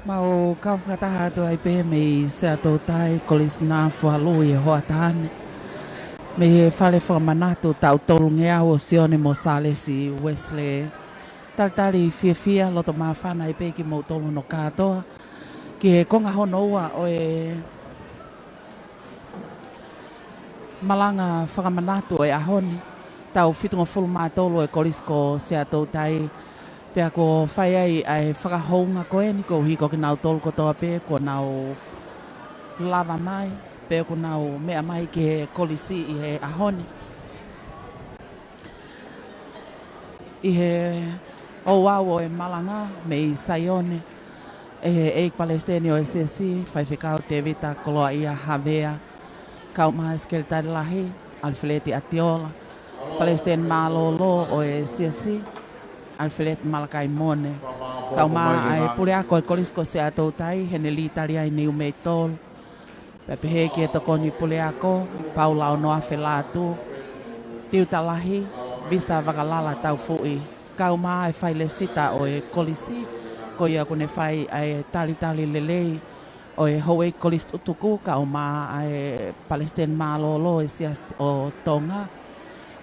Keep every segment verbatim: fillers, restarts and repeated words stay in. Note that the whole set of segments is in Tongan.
Mau kau fakataha atu ai pē mei Seattle Tai, Kolisi Nafualu ʻi he hoʻatā ni. Mei he fale fakamanatu taʻu tolungeau ʻo Sione mo Sālesi Uesilē. Talitali fiefia, loto māfana ai pē kimoutolu hono kātoa ki he konga hono ua ʻo e malanga fakamanatu ʻo e ʻaho ni, taʻu fitungofulu mā tolu ʻo e Kolisi ko Seattle Tai. Pea kuo fai ai ʻa e fakahounga ko eni koeʻuhi ko kinautolu kotoa pē kuo nau lava mai, pe kuo nau meʻa mai ki he kolisi ʻi he ʻaho ni. ʻI he ouau ʻo e malanga mei Saione, ʻe he ʻEiki Palesiteni ʻo e Siasi, Faifekau Tēvita Koloaʻia Havea, kae ʻumaʻā e Sekelitali Lahi, ʻAlifeleti ʻAtiola, Palesiteni Mālōlō ʻo e Siasi, ʻAlifeleti Malakai Mone, kae ʻumaʻā e Puleako ʻo e Kolisi ko Seattle Tai, Henelī Taliai Niumeitolu, pea pehē ki he Tokoni Puleako, Paula Onoafe Lātū, Tiuta Lahi, Visa Vakalala Taufuʻi, kae ʻumaʻā e failesita ʻo e kolisi, ko ia ʻoku ne fai ʻa e talitali lelei ʻo e houʻeiki kolisi tutuku, kae ʻumaʻā e Palesiteni Mālōlō ʻo e Siasi ʻo Tonga,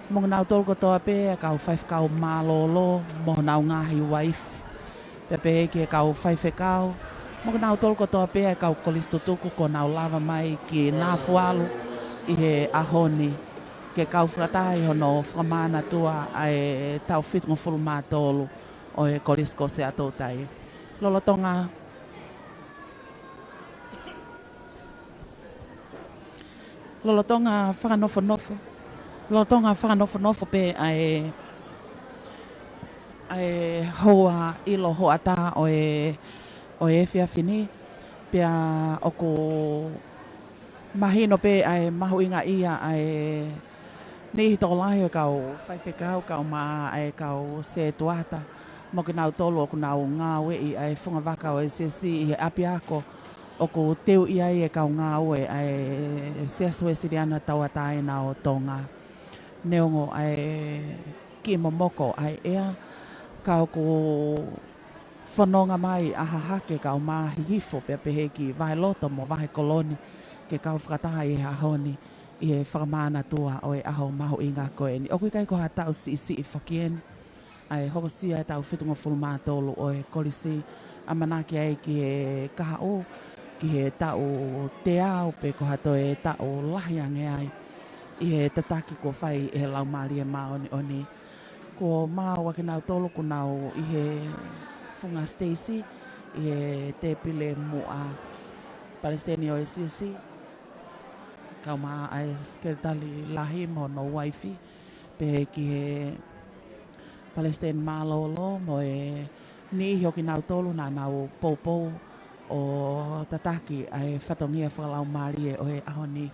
mo kinautolu kotoa pē ʻa e kau faifekau mālōlō mo honau ngaahi uaifi. Pea pehē ki he kau faifekau, mo kinautolu kotoa pē ʻa e kau kolisi tutuku kuo nau lava mai ki Nafualu ʻi he ʻaho ni, ke kau fakataha ʻi hono fakamānatua ʻa e taʻu fitungofulu mā tolu ʻo e Kolisi ko Seattle Tai. Lolotonga Lolotonga fakanofonofo. Lolotonga fakanofonofo pē ʻa e, ʻa e houa ʻilo hoʻatā ʻo e, ʻo e efiafi ni. Pea ʻoku mahino pē ʻa e mahuʻinga ia ʻa e niʻihi tokolahi ʻo e kau faifekau, kae ʻumaʻā e kau setuata, mo kinautolu ʻoku nau ngāueʻi ʻa e funga vaka ʻo e Siasi ʻi he ʻapiako ʻoku teuʻi ai e kau ngāue ʻa e Siasi Uesiliana Tauʻatāina ʻo Tonga. Neongo ʻa e kiʻi momoko ʻa e ʻea, ka ʻoku fononga mai ʻa Hahake kae ʻumaʻā Hihifo pea pehē ki Vaheloto mo Vahekoloni ke kau fakataha ʻi he ʻaho ni ʻi he fakamānatua ʻo e ʻaho mahuʻinga ko eni. ʻOku ʻikai ko ha taʻu siʻisiʻi foki eni ʻa e hokosia e taʻu fitungofulu mā tolu ʻo e kolisi, ʻamanaki ai ki he kahaʻu, ki he taʻu teau pe ko ha toe taʻu lahi ange ai ʻi he tataki kuo fai ʻe he Laumālie Māʻoniʻoni. Kuo maau ʻa kinautolu kuo nau ʻi he funga siteisi ʻi he tēpile muʻa, Palesiteni ʻo e Siasi, kae ʻumaʻā e Sekelitali Lahi mo hono uaifi, pehē ki he Palesiteni Mālōlō mo e niʻihi ʻo kinautolu naʻa nau poupou ʻo tataki ʻa e fatongia fakalaumālie ʻo e ʻaho ni.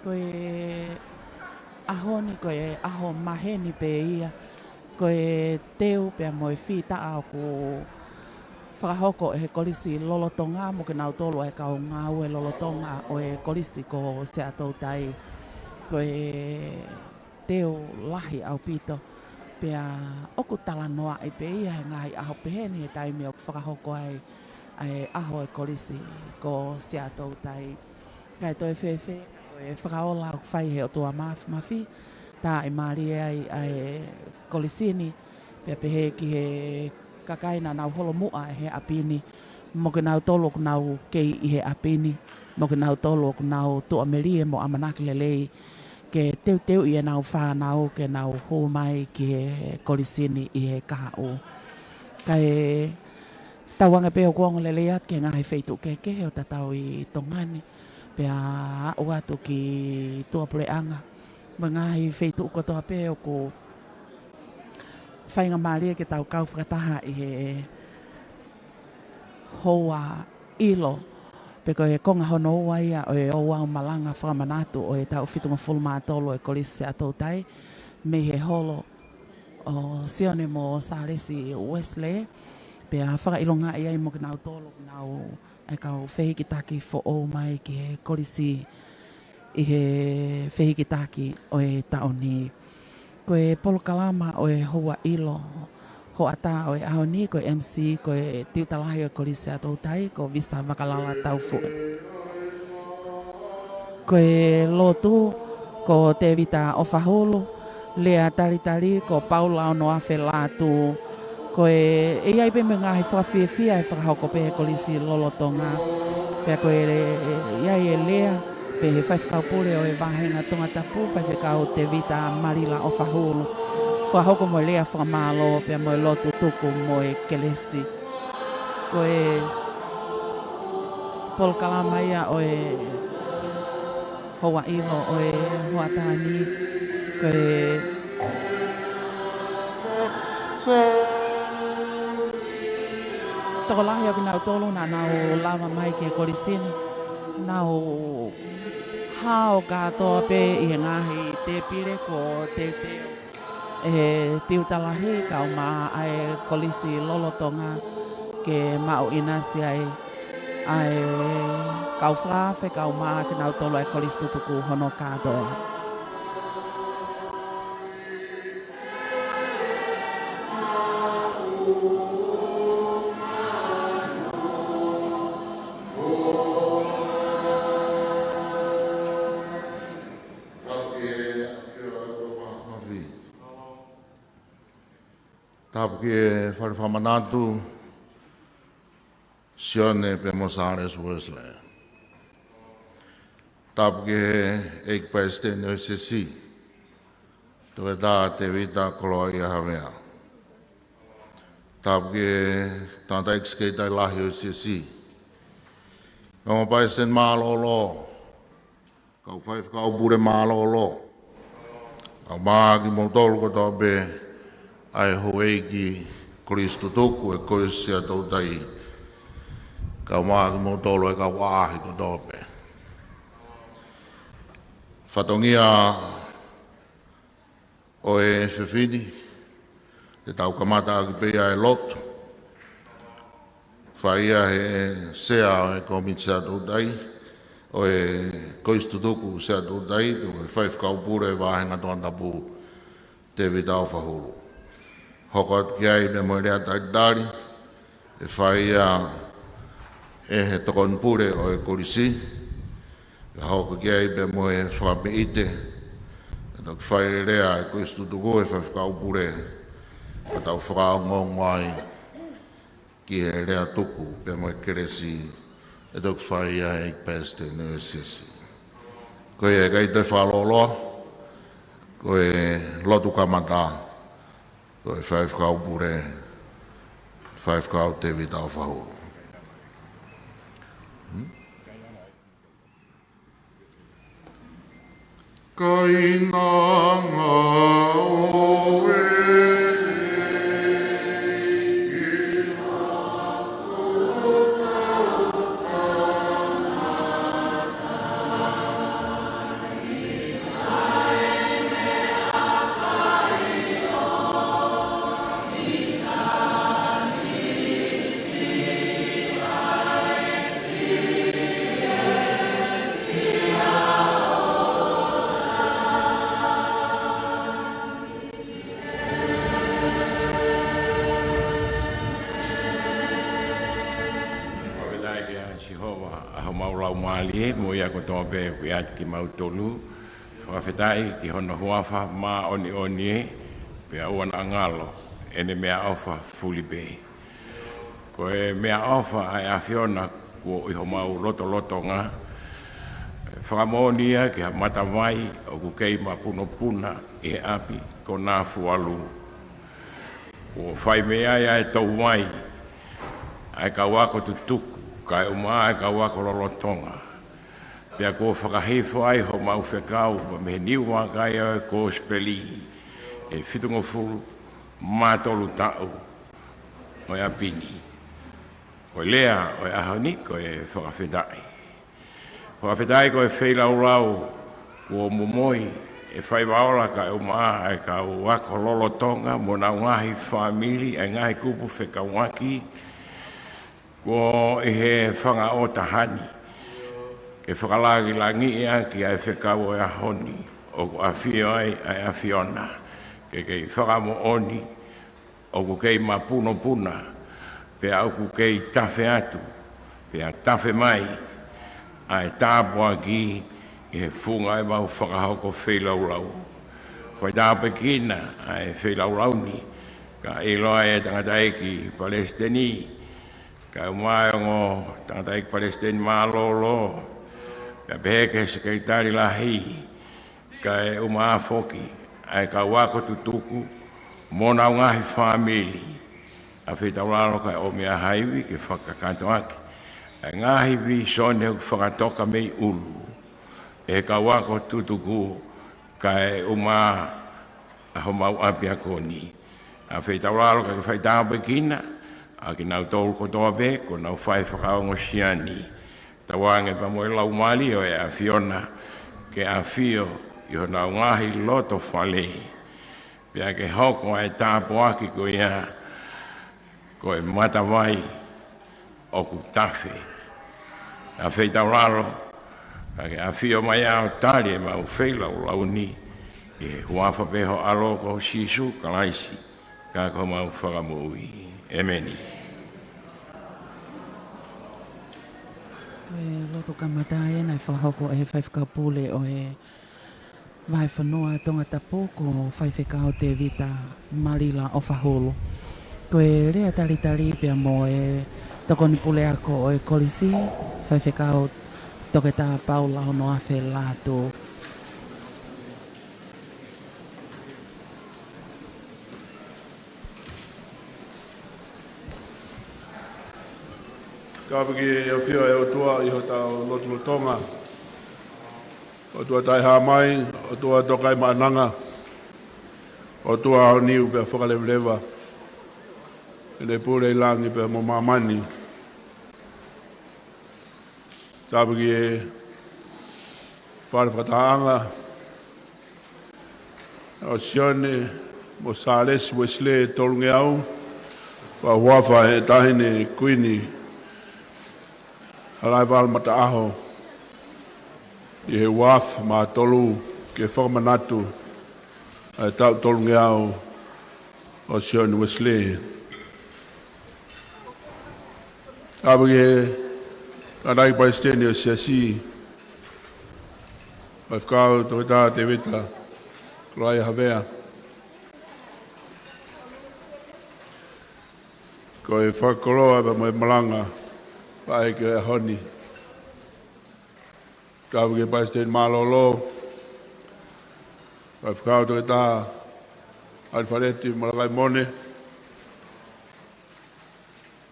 Ko e ʻaho ni, ko e ʻaho maheni pē ia, ko e teu pea mo e fītaʻa ʻoku fakahoko ʻe he kolisi lolotonga mo kinautolu ʻa e kau ngāue lolotonga ʻo e kolisi ko Seattle Tai. Ko e teu lahi ʻaupito. Pea ʻoku talanoaʻi pē ia he ngaahi ʻaho pehē ni he taimi ʻoku fakahoko ai ʻa e ʻaho e kolisi ko Seattle Tai. Kae toe fēfē, ko e fakaola ʻoku fai he ʻOtua Māfimafi, tā ʻe mālie ai ʻa e kolisi ni, pea pehē ki he kakai naʻa nau holomuʻa he ʻapi ni, mo kinautolu ʻoku nau kei ʻi he ʻapi ni, mo kinautolu ʻoku nau tuʻamelie mo ʻamanaki lelei ke teuteuʻi ʻenau fānau ke nau hū mai ki he kolisi ni ʻi he kahaʻu. Kae tauange pē ʻoku ongo lelei atu ki he ngaahi feituʻu kehekehe ʻo tatau ʻi Tonga ni, pea aʻu atu ki tuʻapuleʻanga, mo e ngaahi feituʻu kotoa pē ʻoku faingamālie ke tau kau fakataha ʻi he houa ʻilo, pe ko e konga hono ua ia ʻo e ouau malanga fakamanatu ʻo e taʻu fitungofulu mā tolu ʻo e Kolisi Seattle Tai, mei he holo ʻo Sione mo Sālesi Uesilē, pea fakaʻilongaʻi ai mo kinautolu ʻoku nau ʻa e kau fehikitaki foʻou mai ki he kolisi ʻi he fehikitaki ʻo e taʻu ni. Ko e polokalama ʻo e houa ʻilo hoʻatā ʻo e ʻaho ni, ko e M C, ko e Tiuta Lahi ʻo e Kolisi ʻa Toutai, ko Visa Vakalala Taufuʻe. Ko e lotu, ko Tevita ʻOfahulu, lea talitali, ko Paula Onoafe Lātū. Ko e, ʻe ʻi ai pē mo e ngaahi fakafiefia ʻe fakahoko pē ʻe he kolisi lolotonga. Pea ko e, ʻe ʻi ai e lea, pē ʻe he faifekau pule ʻo e vāhenga Tongatapu, Faifekau Tevita Malila ʻOfahulu. Fakahoko mo e lea fakamālō, pea mo e lotu tuku mo e kelesi. Ko e polokalama ia ʻo e houa ʻilo ʻo e hoʻatā ni, ko e tokolahi ʻo kinautolu naʻa nau lava mai ki he kolisi ni, nau hao kātoa pē ʻi he ngaahi tēpile kuo teuteu ʻe he Tiuta Lahi, kaeʻumaʻā e kolisi lolotonga ke maʻu ʻinasi ai ʻa e kau fakaafe, kaeʻumaʻā kinautolu ʻa e kolisi tutuku hono kātoa. Tapu ki he ʻAfio ʻa e ʻOtua Māfimafi. Tapu ki he Fale Fakamanatu, Sione pea mo Sālesi Uēsilī. Tapu ki he ʻEiki Palesiteni ʻo e S S C, Toketā Tēvita Koloaʻia Havea. Tapu ki he tangataʻeiki sekelitali lahi ʻo e S S C. Ongo palesiteni mālōlō, kau faifekau pule mālōlō, kaeʻumaʻā kimoutolu kotoa pē ʻa e houʻeiki kolisi tutuku ʻo e Kolisi ʻa Toutai, kaeʻumaʻā kimoutolu ʻa e kau ʻaʻahi kotoa pē. Fatongia ʻo e efiafi ni, te tau kamata ʻaki pē ia e lotu. Fai ia ʻe he sea ʻo e Kōmiti Sea Toutai, ʻo e Kolisi Tutuku Sea Toutai, ʻo e faifekau pule ʻo e vāhenga Tongatapu, Tēvita ʻOfahulu. Hoko atu ki ai pea mo e lea talitali, ʻe fai ia ʻe he tokoni pule ʻo e kolisi, pea hoko ki ai pea mo e fakameʻite, ʻe toki fai e lea ʻa e kolisi tutuku ʻe he faifekau pule, pea tau fakaongoongo ai ki he lea tuku pea mo e kelesi ʻe toki fai ia ʻe he ʻEiki Palesiteni ʻo e S S C. Ko ia, ʻikai toe fakalōloa, ko e lotu kamata, ko e faifekau pule, faifekau Tēvita ʻOfahulu. Hmm? Kainanga ʻo e Fakafetaʻi kia Sihova ʻa homau laumālie, mo ia kotoa pē ʻoku ʻiate kimautolu. Fakafetaʻi ki hono huafa māʻoniʻoni ē, pea ʻoua naʻa ngalo ʻene meʻaʻofa fuli pē. Ko e meʻaʻofa ʻa e ʻAfiona kuo ʻi homau lotolotonga. Fakamoʻoni ia ki ha matavai ʻoku kei mapunopuna ʻi he ʻapi ko Nafualu. Kuo fai mei ai ʻa e touvai ʻa e kau ako tutuku, kaeʻumaʻā e kau ako lolotonga. Pea kuo fakahifo ai homau fekau mei he niu vakai ʻo e Kosipeli ʻe fitungofulu mā tolu taʻu ʻo e ʻapi ni. Ko e lea ʻo e ʻaho ni, ko e fakafetaʻi. Fakafetaʻi ko e feilaulau kuo momoi ʻe Faiva Ola kaeʻumaʻā e kau ako lolotonga mo honau ngaahi fāmili, ʻa e ngaahi kupu fekauʻaki kuo ʻi he fanga ʻōtaha ni, ke fakalāngilangiʻi ʻaki ʻa e fekau ʻo e ʻaho ni, ʻoku ʻafio ai ʻa e ʻAfiona, ke kei fakamoʻoni ʻoku kei mapunopuna, pea ʻoku kei tafe atu, pea tafe mai ʻa e tāpuaki ʻi he funga ʻemau fakahoko feilaulau. Faitāpuekina ʻa e feilaulau ni, kae ʻiloa ʻe he tangataʻeiki palesiteni, kae ʻumaʻā e ongo tangataʻeiki palesiteni mālōlō, pea pehē ki he sekelitali lahi, kae ʻumaʻā foki ʻa e kau ako tutuku mo honau ngaahi fāmili. ʻAfio ʻi taulalo kae ʻomi ʻa ha ivi ke fakakakato ʻaki ʻa e ngaahi vīsone ʻoku fakatoka mei ʻulu ʻe he kau ako tutuku, kae ʻumaʻā ʻa homau ʻapiako ni. ʻAfio ʻi taulalo kae faitāpuekina ʻa kinautolu kotoa pē kuo nau fai fakaongosia ni. Tauange pea mo e Laumālie ʻo e ʻAfiona ke ʻafio ʻi honau ngaahi loto fale, pea ke hoko ʻa e tāpuaki ko ia ko e matavai ʻoku tafe. ʻAfio ʻi taulalo kae ʻafio mai ʻo tali ʻemau feilaulau ni, ʻi he huafa pē ho ʻAlo ko Sīsū Kalaisi, ka ko homau Fakamoʻui. ʻĒmeni. Ko e lotu kamata ē naʻe fakahoko ʻe he faifekau pule ʻo e vahefonua Tongatapu ko Faifekau Tēvita Malila ʻOfahulu. Ko e lea talitali pea mo e tokoni puleako ʻo e kolisi, Faifekau Toketā Paula Honoafe Lātū. Tāpuaki ʻe he ʻOtua ʻi hotau lotolotonga. ʻOtua taʻehāmai, ʻOtua tokaʻi maʻananga, ʻOtua ʻaho niu pea fakalevaleva, ʻEne pule ʻi langi pea mo māmani. Tāpuaki e fale fakatahaʻanga ʻo Sione mo Sālesi Uesilē Tolungeau, fakahuafa ʻe he Taʻahine Kuini Halaevalu Mataʻaho, ʻi he ua afe mā tolu, ke fakamanatu ʻa e taʻu tolungeau ʻo Sione Uesilē. Tāpuaki e tangataʻeiki palesiteni ʻo e Siasi, Faifekau Toketā Tēvita Koloaʻia Havea. Ko e fakakoloa pea mo e malanga faʻahiki ʻo e ʻaho ni. Tāpuaki e palesiteni mālōlō, Faifekau Toketā ʻAlifeleti Malakaimone,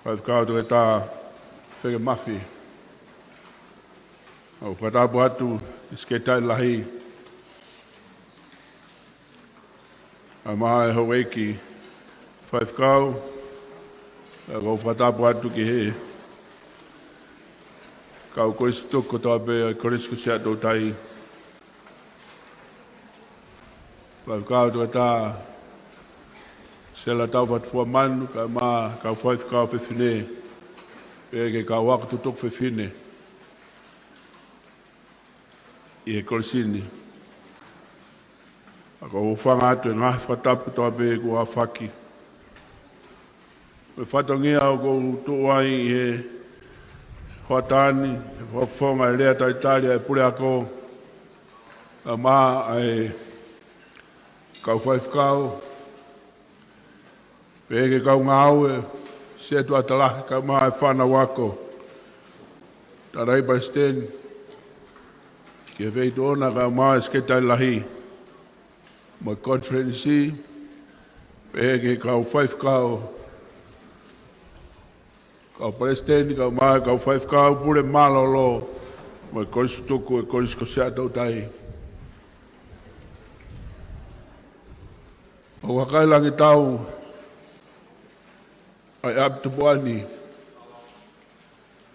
Faifekau Toketā Feke Mafi. ʻOku fakatapu atu ki he sekelitali lahi, ʻa e maʻa e houʻeiki faifekau, ʻoku ou fakatapu atu ki he kau kolisi tutuku kotoa pē ʻo e Kolisi ko Siaʻatoutai. Faifekau Toketā Sela Taufatufua Manu, kae ʻumaʻā kau faifekau fefine, pehē ki he kau ako tutuku fefine ʻi he kolisi ni. ʻOku ou hūfanga atu he ngaahi fakatapu kotoa pē kuo aofaki. Ko e fatongia ʻoku ou tuʻu ai ʻi he hoʻatā ni, he fakafofonga e lea talitali ʻa e puleako, kae ʻumaʻā e kau faifekau, pehē ki he kau ngāue, setuata lahi, kae ʻumaʻā e fānau ako. Tangataʻeiki palesiteni, ki he feituʻu ʻoʻona, kae ʻumaʻā e sekelitali lahi mo e konifelenisi, pehē ki he kau faifekau, kau palesiteni, kae ʻumaʻā e kau faifekau pule mālōlō mo e kolisi tutuku e Kolisi ko Siaʻatoutai. ʻOku hakaʻi langi tau ʻa e ʻapi tupuʻa ni,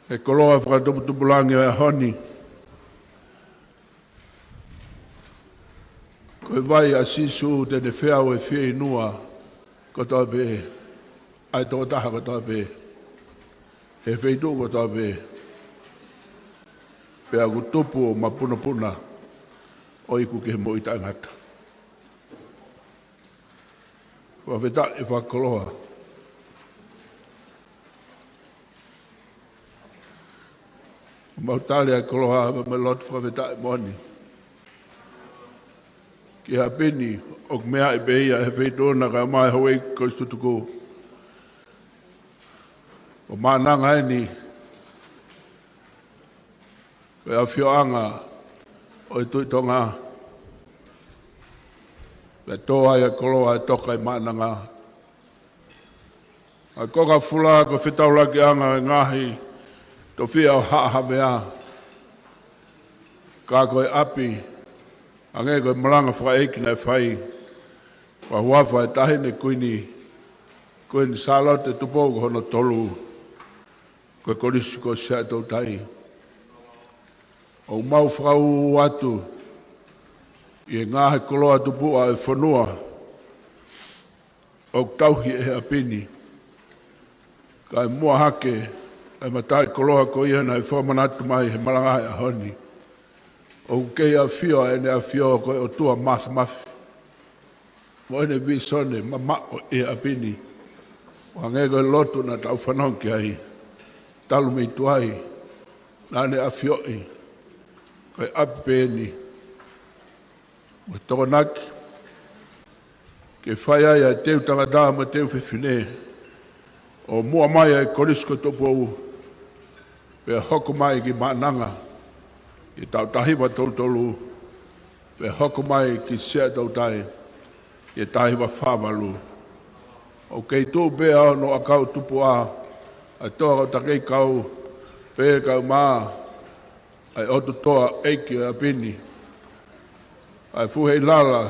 e koloa fakatuputupulangi ʻo e ʻaho ni. Ko e vai ʻa Sīsū te ne feau e fieinua kotoa pē, ʻa e tokotaha kotoa pē, he feituʻu kotoa pē. Pea ʻoku tupu ʻo mapunopuna, ʻo iku ki he moʻui taʻengata. Fakafetaʻi fakakoloa. Mau tali ʻa e koloa mo e lotu fakafetaʻi moʻoni ki he ʻapi ni, ʻoku meaʻi pē ia he feituʻu na kae ʻumaʻā e houʻeiki kolisi tutuku. ʻO Maʻananga eni, ko e ʻafioʻanga ʻo e Tuʻi Tonga, pea tō ai ʻa e koloa ʻe toka ʻi Maʻananga. ʻA e konga fula ko e fetaulakiʻanga e ngaahi tofiʻa ʻo Haʻa Havea. Ka ko e ʻapi, hangē ko e malanga fakaʻeiki naʻe fai, ʻa e huafa e Taʻahine Kuini, Kuini Sālote Tupou ko hono tolu, ko e Kolisi ko Siaʻatoutai. ʻOku mau fakaū atu ʻi he ngaahi koloa tupuʻa ʻo e fonua ʻoku tauhi ʻe he ʻapi ni. Kae muʻa hake ʻa e mataʻikoloa ko ia naʻe fakamanatu mai he malanga he ʻaho ni, ʻoku kei ʻafio ʻa ʻEne ʻAfio ko e ʻOtua Māfimafi mo ʻEne vīsone mamaʻo ʻi he ʻapi ni. ʻO hangē ko e lotu naʻa tau fanongo ki ai talu mei tuai, naʻa ne ʻafioʻi ko e ʻapi pē eni mo e Tokonaki ke fai ai ʻa e teu tangata mo e teu fefine, ʻo muʻa mai ʻa e Kolisi ko Tupou, pea hoko mai ki Maʻananga ʻi he taʻu taha hiva tolu tolu, pea hoko mai ki Siaʻatoutai ʻi he taha hiva fā valu. ʻOku kei tuʻu pē ʻa hono ʻakau tupuʻa ʻa e toʻa ko Takeikau, pea kae ʻumaʻā ʻa e ʻOtu Toa ʻEiki ʻo e ʻapi ni, ʻa e Fuheilala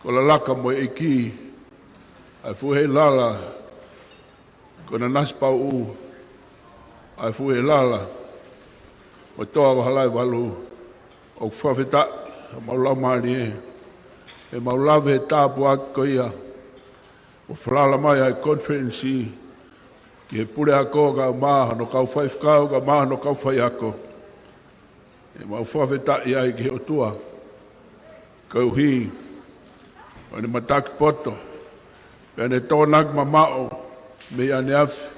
ko Lalaka mo e ʻEiki, ʻa e Fuheilala ko Nanasipauʻu, ʻa e Fuheilala mo e toʻa ko Halaivalu. ʻOku fakafetaʻi ʻa e mau laumālie he mau lave he tāpuaki ko ia ʻo falala mai ʻa e konifelenisi ki he puleako kae ʻumaʻā hono kau faifekau kae ʻumaʻā hono kau faiako. ʻE mau fakafetaʻi ai ki he ʻOtua koeʻuhi ko ʻene mataki poto pea ʻene Tokonaki mamaʻo mei ʻaneafi,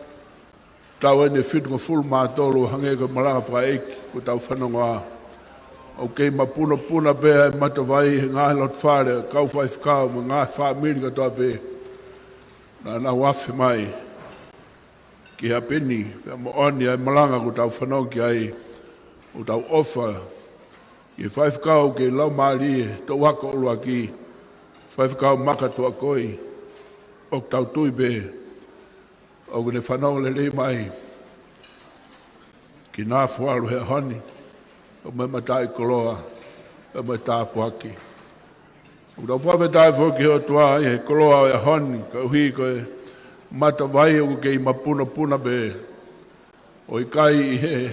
taʻu eni ʻe fitungofulu mā tolu, hangē ko e malanga fakaʻeiki kuo tau fanongoa. ʻOku kei mapunopuna pē ʻa e matavai he ngaahi lotofale, kau faifekau mo e ngaahi fāmili kotoa pē naʻa nau afe mai ki he ʻapi ni. Pea moʻoni ʻa e malanga kuo tau fanongo ki ai, ʻoku tau ʻofa ki he faifekau kei laumālie, toʻu ako ʻuluaki, Faifekau Maka Tuakoi. ʻOku tau tui pē ʻoku ne fanongo lelei mai ki he ngaahi fualu he ʻaho ni, ʻo mo e mataʻikoloa, ʻo mo e tāpuaki. ʻOku tau fakafetaʻi foki ki he ʻOtua ʻi he koloa ʻo e ʻaho ni, koeʻuhi ko e matavai ʻoku kei mapunopuna pē, ʻo ʻikai ʻi he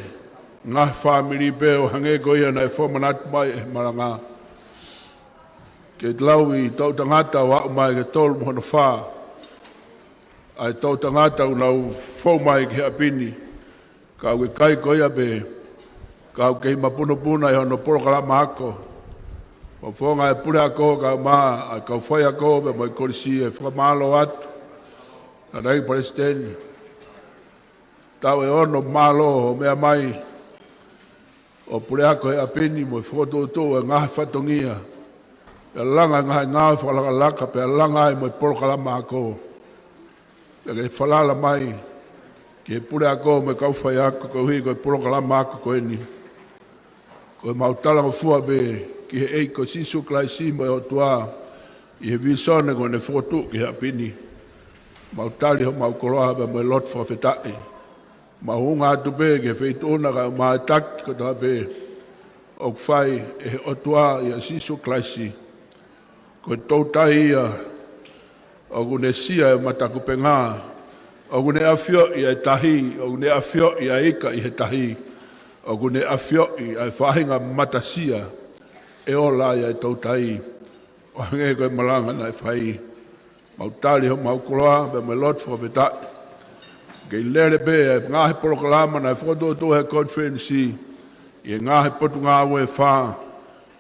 ngaahi fāmili pē, ʻo hangē ko ia naʻe fakamanatu mai ʻe he malanga, ke lau ʻi toʻu tangata ʻo aʻu mai ki he tolu mo hono fā ʻa e toʻu tangata ʻoku nau fou mai ki he ʻapi ni. Ka ʻoku ʻikai ko ia pē, ka ʻoku kei mapunopuna ʻi hono polokalama ako. Fakafofonga e puleako kae ʻumaʻā ʻa e kau faiako pea mo e kolisi, ʻe fakamālō atu ki he ʻEiki Palesiteni. Taʻu ʻe ono mālō ʻo meʻa mai ʻo puleako he ʻapi ni mo e fokotuʻutuʻu e ngaahi fatongia, pea langa e ngaahi ngāue fakalakalaka, pea langa ai mo e polokalama ako. Pea ke falala mai ki he puleako mo e kau faiako koeʻuhi ko e polokalama ako ko eni. Ko e mau talangofua pē ki he ʻEiki ko Sīsū Kalaisi mo e ʻOtua ʻi he vīsone kuo ne fokotuʻu ki he ʻapi ni. Mau tali homau koloa pea mo e lotu fakafetaʻi. Mau hūfanga atu pē ki he feituʻu na kae ʻumaʻā e taki kotoa pē ʻoku fai ʻe he ʻOtua ʻia Sīsū Kalaisi. Ko e toutai ia ʻoku ne sia e matakupenga, ʻoku ne ʻafioʻi ʻa e tahi, ʻoku ne ʻafioʻi ʻa e ika ʻi he tahi, ʻoku ne ʻafioʻi ʻa e faʻahinga matasia ʻe ola ai ʻa e toutai, ʻo hangē ko e malanga naʻe fai. Mau tali homau koloa pea mo e lotu fakafetaʻi. Kei lele pē ʻa e ngaahi polokalama naʻe fokotuʻutuʻu he konifelenisi ʻi he ngaahi potungāue ʻe fā,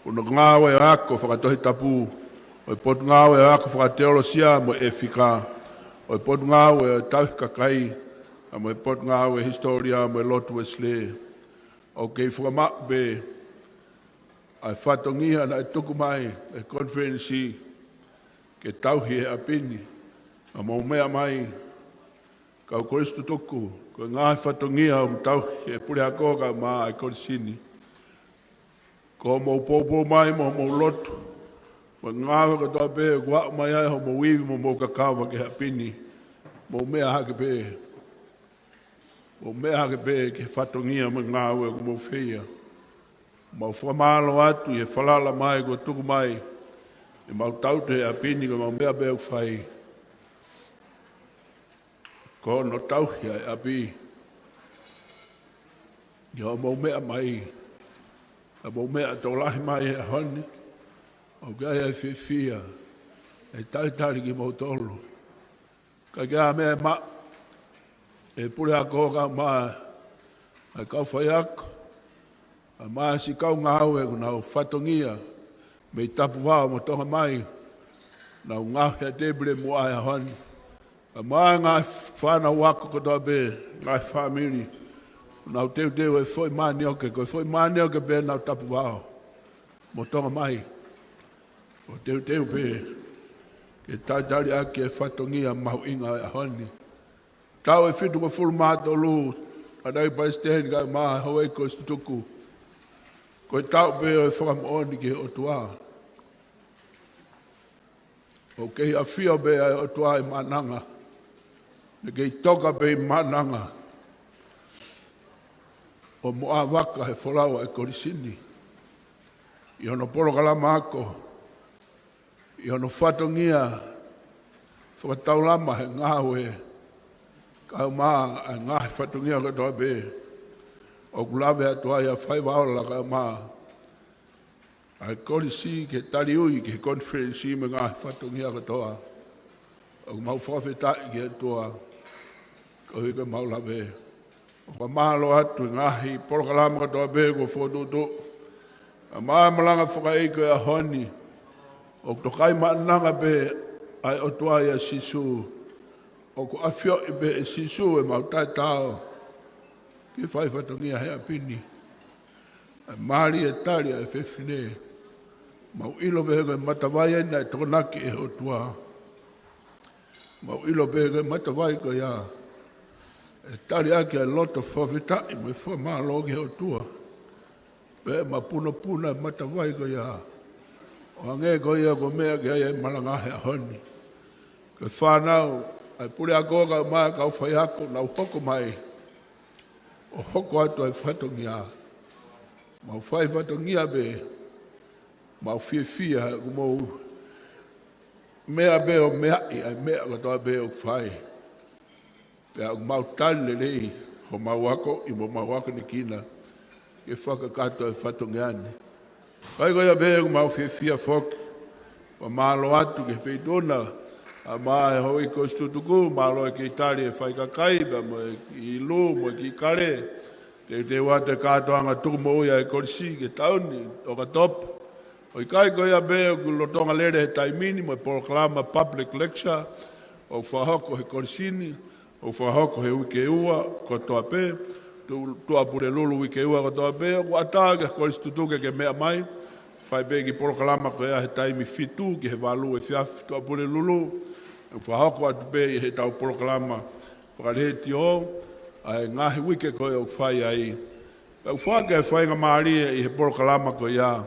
ʻuhinga ngāue ako fakatohitapu, ʻo ʻo e Potungāue ʻo e Ako Fakateolosia mo e ʻEfika, ʻo e Potungāue ʻo e Tauhi Kakai, pea mo e Potungāue Hisitōlia mo e Lotu Uēsilē. ʻOku kei fakamaʻu pē ʻa e fatongia naʻe tuku mai ʻe he konifelenisi ke tauhi he ʻapi ni, ʻa mou meʻa mai, kau kolisi tutuku, ko e ngaahi fatongia ʻoku tauhi ʻe he puleako kaeʻumaʻā e kolisi ni. Ko hoʻomou poupou mai mo hoʻomou lotu, mo e ngāue kotoa pē ʻoku aʻu mai ai hoʻomou ivi mo hoʻomou kakava ki he ʻapi ni, mou meʻa hake pē. Mou meʻa hake pē ki he fatongia mo e ngāue ʻoku mou feia. Mau fakamālō atu ʻi he falala mai kuo tuku mai, ʻi heʻemau tauhi he ʻapi ni, ko ʻemau meʻa pē ʻoku fai ko hono tauhi ʻa e ʻapi. ʻI hoʻomou meʻa mai, ʻa mou meʻa tokolahi mai he ʻaho ni, ʻoku ʻi ai ʻa e fiefia, ʻe talitali kimoutolu. Ka ko e meʻa ʻe maʻu ʻe he puleako kaeʻumaʻā e kau faiako, kaeʻumaʻā siʻi kau ngāue ʻoku nau fatongia mei Tapuvao mo Tonga mai, nau ngaohi ʻa e tēpile muʻa he ʻaho ni. Kaeʻumaʻā e ngaahi fānau ako kotoa pē, ngaahi fāmili, nau teuteu e foʻi manioke, ko e foʻi manioke pē ʻenau Tapuvao mo Tonga mai. ʻO teuteu pē ke talitali ʻaki e fatongia mahuʻinga ʻo e ʻaho ni. Taʻu ʻe fitungofulu mā tolu, ʻa e Palesiteni kaeʻumaʻā e houʻeiki kolisi tutuku, ko e taʻu pē ʻo e fakamoʻoni ki he ʻOtua. ʻOku kei ʻafio pē ʻa e ʻOtua ʻi Maʻananga. Naʻe kei toka pē ʻi Maʻananga ʻo moʻa vaka he folau ʻa e kolisi ni, ʻi hono polokalama ako, ʻi hono fatongia fakataulama he ngāue, kaeʻumaʻā e ngaahi fatongia kotoa pē ʻoku lave atu ai ʻa Faiva Ola kaeʻumaʻā ʻa e kolisi ke taliui ki he konifelenisi mo e ngaahi fatongia kotoa. ʻOku mau fakafetaʻi ki he ʻOtua, koeʻuhi ko ʻemau lave. ʻOku mau mālō atu he ngaahi polokalama kotoa pē kuo fokotuʻutuʻu, kaeʻumaʻā e malanga fakaʻeiki ʻo e ʻaho ni. ʻOku tokaimaʻananga pē ʻa e ʻOtua ʻia Sīsū. ʻOku ʻafioʻi pē ʻe Sīsū ʻemau taʻetaau ke fai fatongia he ʻapi ni. ʻA e mālie tali ʻa e fefine. Mau ʻilo pē ko e matavai eni naʻe tokonaki ʻe he ʻOtua. Mau ʻilo pē ko e matavai ko ia ʻe tali ʻaki ʻa e loto fakafetaʻi mo e fakamālō ki he ʻOtua. Pea mapunopuna e matavai ko ia, ʻo hangē ko ia kuo meʻa ki ai e malanga he ʻaho ni. Ko e fānau ʻa e puleako kaeʻumaʻā e kau faiako, nau hoko mai ʻo hoko atu ʻa e fatongia. Mau fai fatongia pē, mau fiefia he ʻoku mou meʻa pē ʻo meaʻi ʻa e meʻa kotoa pē ʻoku fai. Pea ʻoku mau tali lelei homau ako ʻi mo mau ako ni kina ke fakakakato e fatongia ni. Kae ko ia pē ʻoku mau fiefia foki, ʻo mālō atu ki he feituʻu na, kaeʻumaʻā e houʻeiki kolisi tutuku, mālō e kei tali e faikakai, pea mo e kiʻi lū, mo e kiʻi kale, teuteu atu e kātoanga tuku moʻui ʻa e kolisi ki he taʻu ni, ʻOkatopa. ʻOku ʻikai ko ia pē ʻoku lolotonga lele he taimi ni mo e polokalama public lecture ʻoku fakahoko he kolisi ni, ʻoku fakahoko he uike ua kotoa pē, tu-, Tuʻapulelulu uike ua kotoa pē, ʻoku ʻatā ki he kolisi tutuku ke meʻa mai, fai pē kiʻi polokalama ko ia he taimi fitu ki he valu efiafi Tuʻapulelulu, ʻoku fakahoko atu pē ʻi heʻetau polokalama fakaletiō ʻa e ngaahi uike ko ē ʻoku fai ai. Pea ʻoku foaki e faingamālie ʻi he polokalama ko ia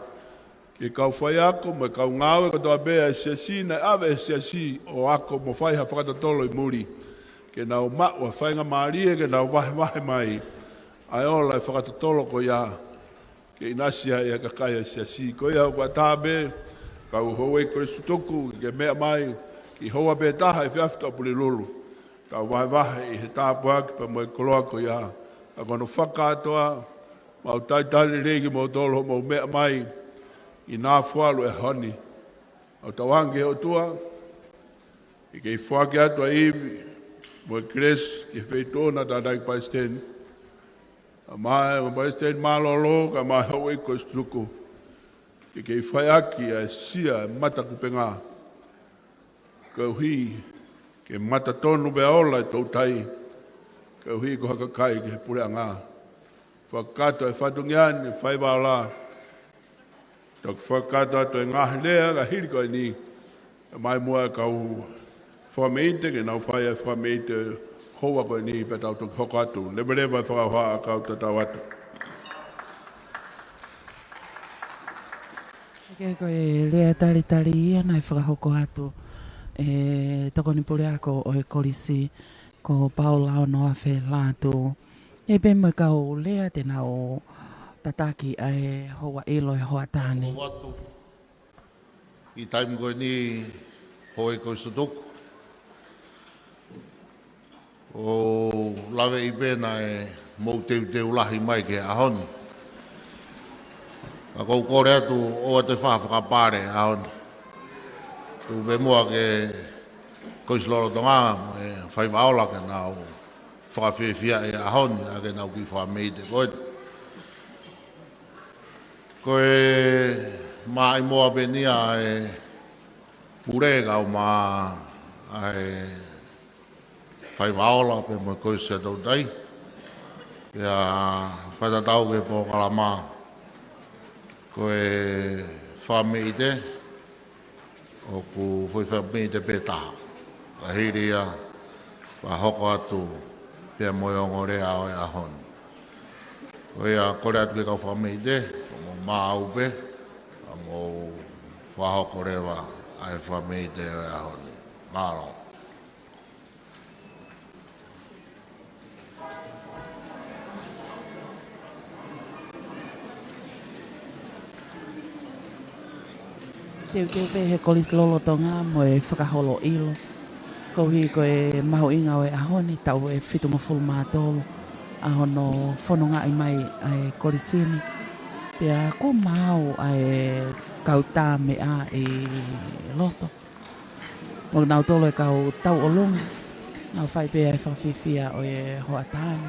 ki he kau faiako mo e kau ngāue kotoa pē ʻa e siasi naʻe ʻave ʻe he siasi ʻo ako mo fai ha fakatotolo ʻi muli, ke nau maʻu ha faingamālie ke nau vahevahe mai ʻa e ola e fakatotolo ko ia, ke ʻinasi ai ʻa e kakai ʻa e siasi. Ko ia ʻoku ʻatā pē kau houʻeiki kolisi tutuku ke meʻa mai ki he houa pē taha efiafi Tuʻapulelulu, tau vahevahe ʻi he tāpuaki pea mo e koloa ko ia. Ka ko hono fakakātoa, mau talitali lelei kimoutolu hoʻomou meʻa mai ʻi Nafualu he ʻaho ni. ʻOku tauange ki he ʻOtua ke kei foaki atu ʻa e ivi mo e kelesi ki he feituʻu na, Tangataʻeiki Palesiteni, kaeʻumaʻā e Palesiteni mālōlō, kaeʻumaʻā e houʻeiki kolisi tutuku, ke kei faiʻaki ʻa e sia e matakupenga koeʻuhi ke matatonu pea ola e toutai, koeʻuhi ko ha kakai ki he puleʻanga. Fakakakato e fatongia ni, faiva ola. Toki fakakakato atu e ngaahi lea ka hili ko eni, mai muʻa e kau fakameʻite ke nau fai e fakameʻite houa ko eni pea tau toki hoko atu. Leveleva e fakahoha ʻa e kau tatau atu. Ke ko e lea talitali ia naʻe fakahoko atu ʻe he tokoni puleako ʻo e kolisi ko Paula Onoafe Lātū. ʻE pē mo e kau lea te nau tataki ʻa e houa ʻilo e hoʻatā ni. ʻOatu ʻi he taimi ko eni, houʻeiki ko e sutuku. ʻOku ou laveʻi pē naʻe mou teuteu lahi mai ki he ʻaho ni. Ka ʻoku ou kole atu ʻoua te fai ha fakapale he ʻaho ni. Tuku pē muʻa ki he kolisi lolotonga mo e faiva ola ke nau fakafiefiaʻi e ʻaho ni ʻaki ʻenau kiʻi fakameʻite ko ē. Ko e maʻimoa pē eni ʻa e pule kae ʻumaʻā ʻa e faiva ola pea mo e kolisi ʻa e toutai. Pea fakatatau ki he polokalama, ko e fakameʻite, ʻoku foʻi fakameʻite pē taha. Ka hili ia, fakahoko atu pea mo e ongo lea ʻo e ʻaho ni. Ko ia, kole atu ki he kau fakameʻite, ʻoku mou maʻu pē, ʻa mou fakahoko leva ʻa e fakameʻite ʻo e ʻaho ni. Mālō. Teuteu pē he kolisi lolotonga mo e fakaholo ʻilo. Koeʻuhi ko e mahuʻinga ʻo e ʻaho ni, taʻu ʻe fitungofulu mā tolu ʻa hono fonongaʻi mai ʻa e kolisi ni. Pea kuo maau ʻa e kau tā meʻa ʻi loto. Mo kinautolu e kau tauʻolunga, nau fai pē ʻa e fakafiefia ʻo e hoʻatā ni.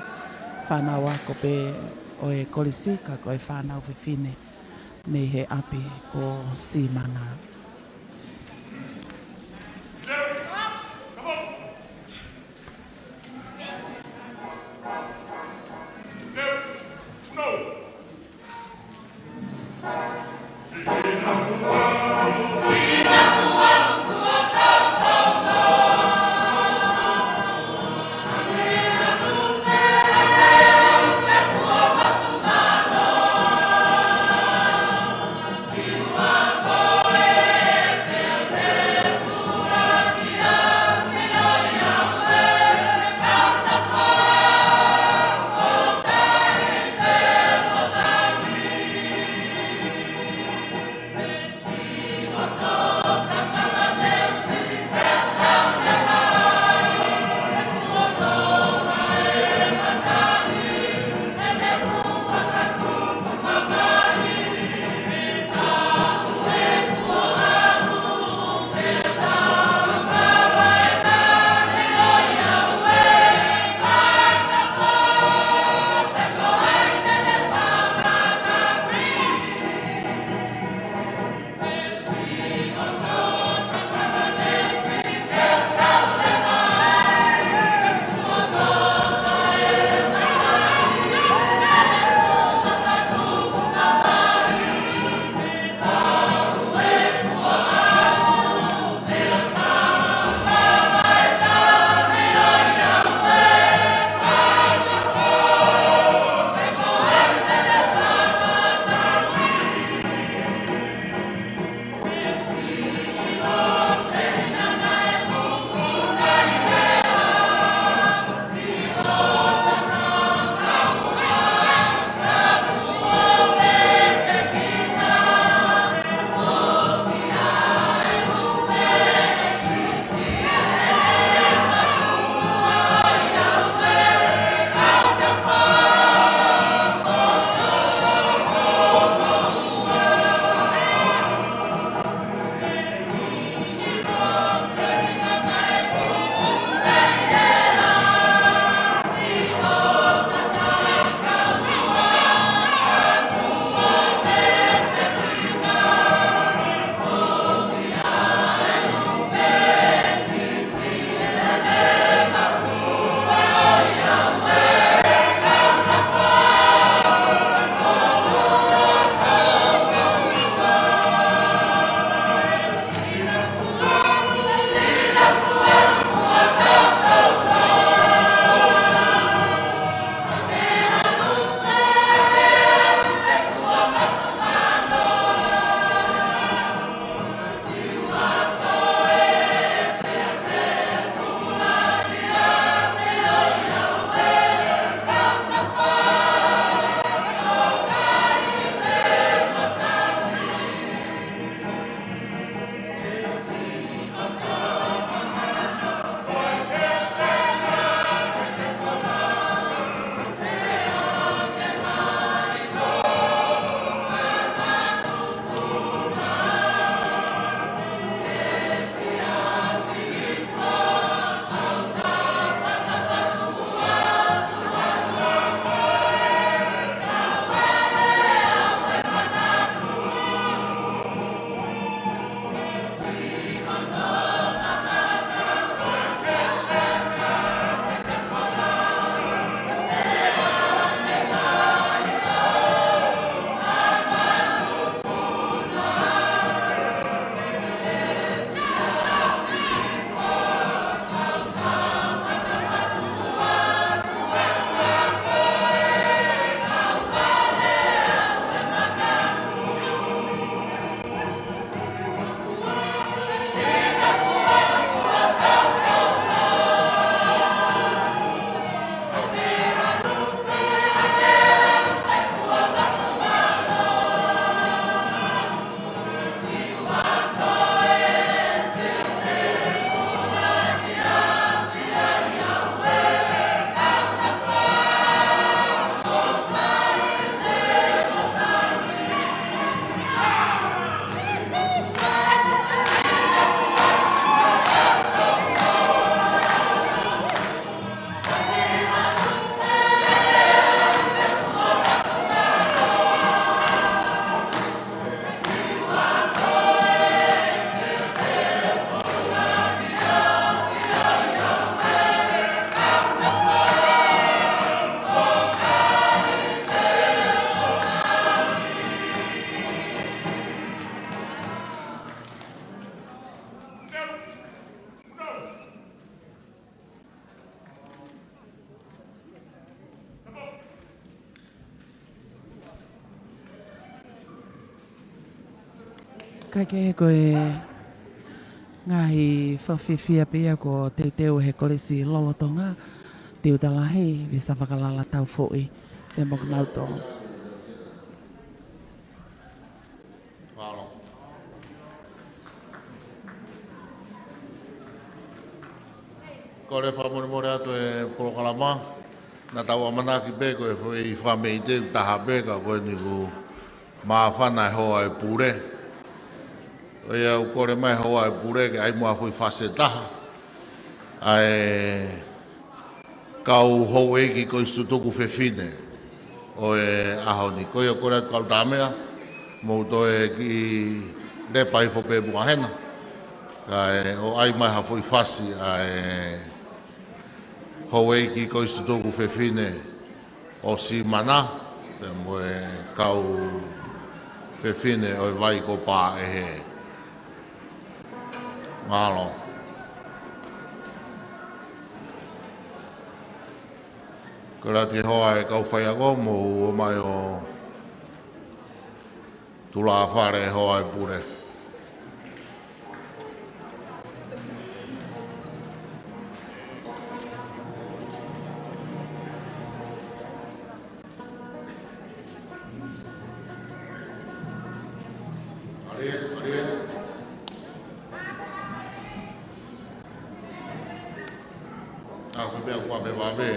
Fānau ako pē ʻo e kolisi ka ko e fānau fefine mei he ʻapi ko Simana. Kae kehe ko e ngaahi fakafiefia pē ia kuo teuteu he Kolisi lolotonga, Tiuta Lahi, Visa Fakalala Taufoʻi, pea mo kinautolu. Mālō. Kole fakamolemole atu e polokalama, naʻa tau ʻamanaki pē ko e foʻi fakameʻite ʻe taha pē ka ko eni kuo māfana e hoa e pule. ʻOiauē, kole mai hoa e pule ke ʻai muʻa ha foʻi fasi ʻe taha ʻa e kau houʻeiki kolisi tutuku fefine ʻo e ʻaho ni. Ko ia kole atu kau Tameʻa, mou toe kiʻi lepa hifo pē muʻa hena. Kae ʻai mai ha foʻi fasi ʻa e houʻeiki kolisi tutuku fefine ʻo Simana, pea mo e kau fefine ʻo e Vai ko Paʻehe. Mālō. Kole atu ki he hoa e kau faiako, mou ō mai ʻo tulafale e hoa e pule. ʻA, ko e meʻa kuo vave.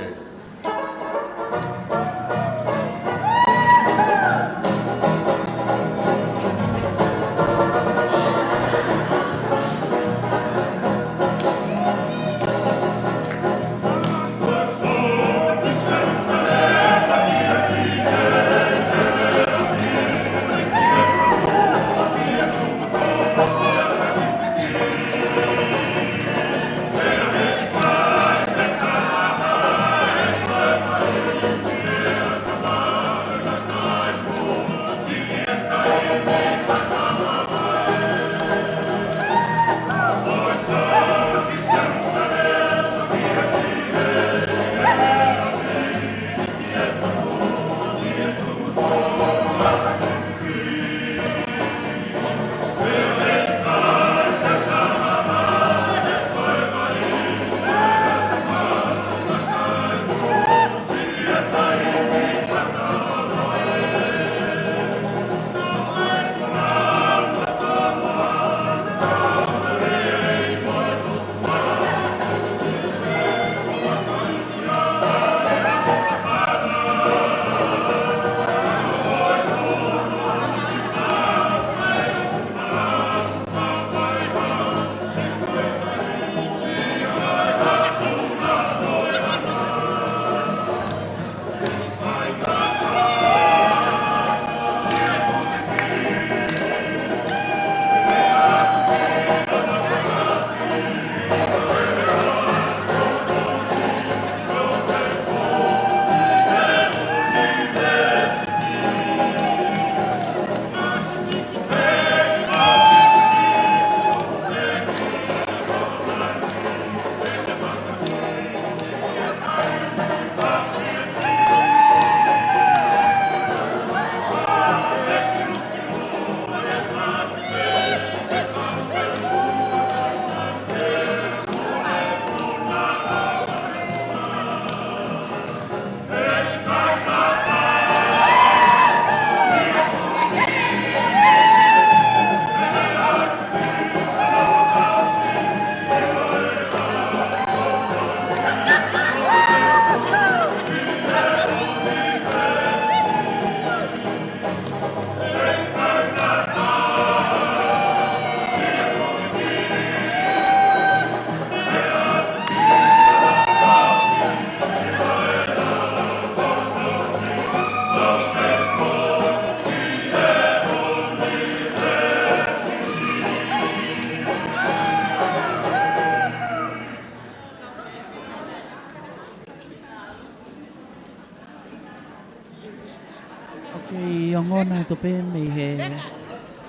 ʻOku kei ongona atu pē mei he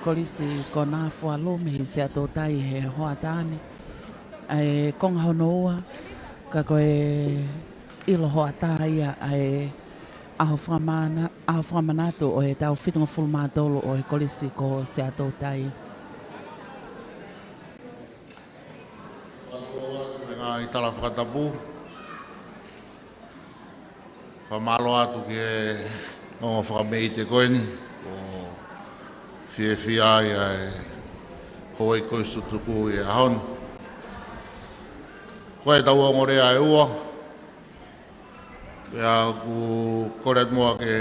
Kolisi ko Nafualu mei Siaʻatoutai he hoʻatā ni ʻa e konga hono ua, ka ko e ʻilo hoʻatā ia ʻa e ʻaho fakamana-, ʻaho fakamanatu ʻo e taʻu fitungofulu mā tolu ʻo e Kolisi ko Siaʻatoutai. Tala fakatapu. Fakamālō atu ki he ongo fakameʻite ko eni, ʻoku fiefia ai ʻa e houʻeiki kolisi tutuku ʻi he ʻaho ni. Ko ʻetau ongo lea ʻe ua, pea ʻoku kole atu muʻa ke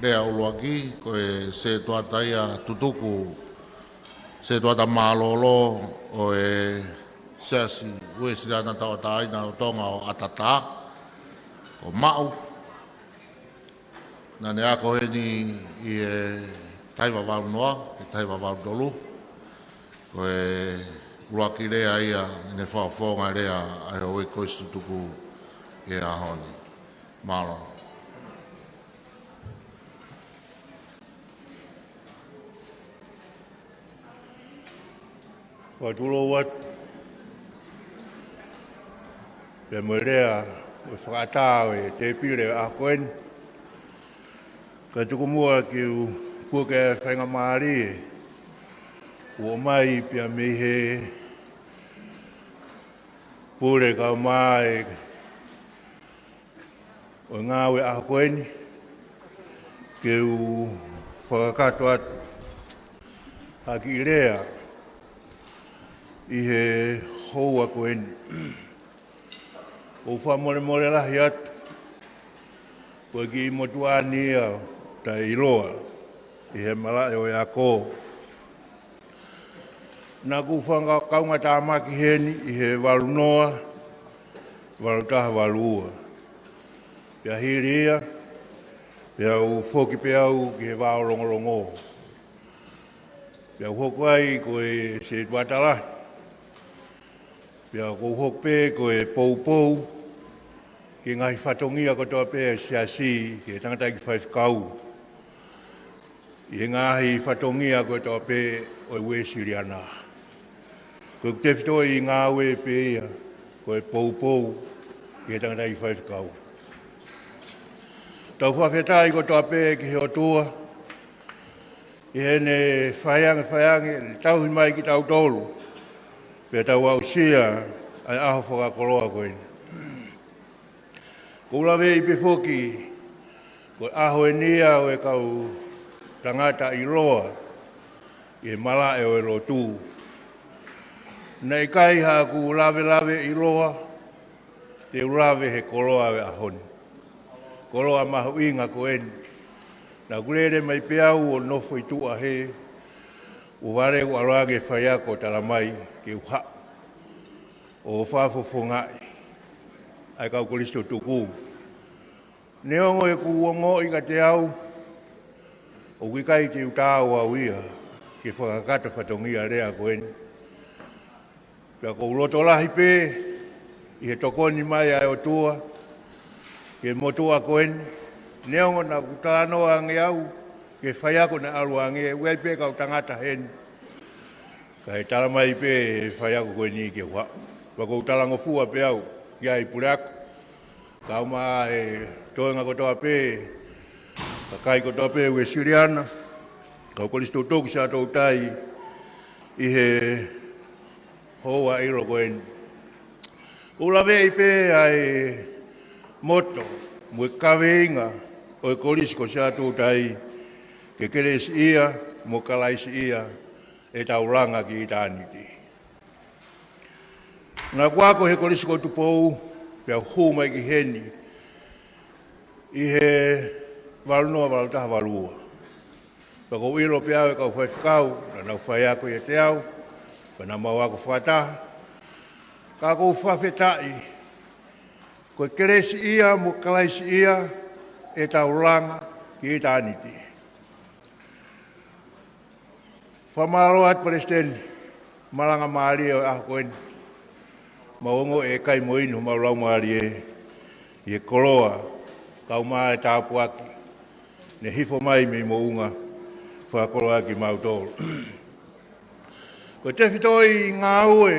lea ʻuluaki, ko e setuata ia tutuku, setuata mālōlō ʻo e Siasi Uēsiliana Tauʻatāina ʻo Tonga ʻo ʻAtatā, ko Maʻu. Naʻa ne ako heni ʻi he taha hiva valu noa, he taha hiva valu tolu. Ko e ʻuluaki lea ia, ʻene fakafofonga lea ʻa e houʻeiki kolisi tutuku ʻi he ʻaho ni. Mālō. Fakatulou atu pea mo e lea ʻo e fakaʻatā ʻo e tēpile ʻo e ʻaho ko eni. Kae tuku muʻa ke u puke ʻa e faingamālie kuo ʻomai pea mei he pule kae ʻumaʻā e ʻo e ngāue ʻaho ko eni, ke u fakakakato atu ha kiʻi lea ʻi he houa ko eni. ʻOku ou fakamolemole lahi atu, ko e kiʻi motuʻa ni ia taʻeʻiloa ʻi he malaʻe ʻo e ako. Naʻa ku fakakaungātāmaki heni ʻi he valu noa, valu taha, valu ua. Pea hili ia, pea u foki pē au ki he vao longolongo. Pea u hoko ai ko e setuata lahi. Pea ʻoku ou hoko pē ko e poupou ki he ngaahi fatongia kotoa pē ʻa e siasi, ki he tangataʻeiki faifekau, ʻi he ngaahi fatongia kotoa pē ʻo e Uēsiliana. Ko ʻeku tefitoʻi ngāue pē ia, ko e poupou ki he tangataʻeiki faifekau. Tau fakafetaʻi kotoa pē ki he ʻOtua, ʻi heʻene faiange, faiange, ʻene tauhi mai kitautolu, pea tau aʻusia ʻa e ʻaho fakakoloa ko eni. ʻOku ou laveʻi pē foki, ko e ʻaho eni ia ʻo e kau tangata ʻiloa ʻi he malaʻe ʻo e lotu. Naʻe ʻikai haʻaku lavelave ʻiloa, te u lave he koloa ʻo e ʻaho ni. Koloa mahuʻinga ko eni. Naʻa ku lele mai pē au ʻo nofo ʻi tuʻa hē, ʻo vale ʻeku ʻalu ange faiako ʻo tala mai ke u haʻu ʻo fakafofongaʻi ʻa e kau kolisi tutuku. Neongo ʻeku ongoʻi kiate au ʻoku ʻikai te u taau au ia ke fakakakato fatongia lea ko eni. Pea ʻoku ou loto lahi pē ʻi he tokoni mai ʻa e ʻOtua ki he motuʻa ko eni. Neongo naʻa ku talanoa ange au ki he faiako naʻe ʻalu ange, ʻoku ʻi ai pē kau tangata heni. Kae tala mai pē ʻe he faiako ko eni ke u haʻu. Pea ʻoku ou talangofua pē au ki ai, puleako, kae ʻumaʻā e toenga kotoa pē, kakai kotoa pē Uēsiliana, kau kolisi tutuku Siaʻatoutai ʻi he houa ʻilo ko eni. ʻOku ou laveʻi pē ʻa e moto mo e kaveinga ʻo e kolisi ko Siaʻatoutai, ke kelesiʻia mo kalaisiʻia ʻetau langa ki ʻitāniti. Naʻa ku ako he Kolisi ko Tupou, pea u hū mai ki heni ʻi he valu noa, valu taha, valu ua. Pea ʻoku ou ʻilo pē au e kau faifekau, naʻa nau faiako ʻiate au, pea naʻa mau ako fakataha. Ka ʻoku ou fakafetaʻi, ko e kelesiʻia mo kalaisiʻia ʻetau langa ki ʻitāniti. Fakamālō atu Palesiteni, malanga mālie ʻo e ʻaho ko eni. Mau ongoʻi ʻe kai mo inu homau laumālie ʻi he koloa, kae ʻumaʻā e tāpuaki ne hifo mai mei moʻunga, fakakoloa kimautolu. Ko e tefitoʻi ngāue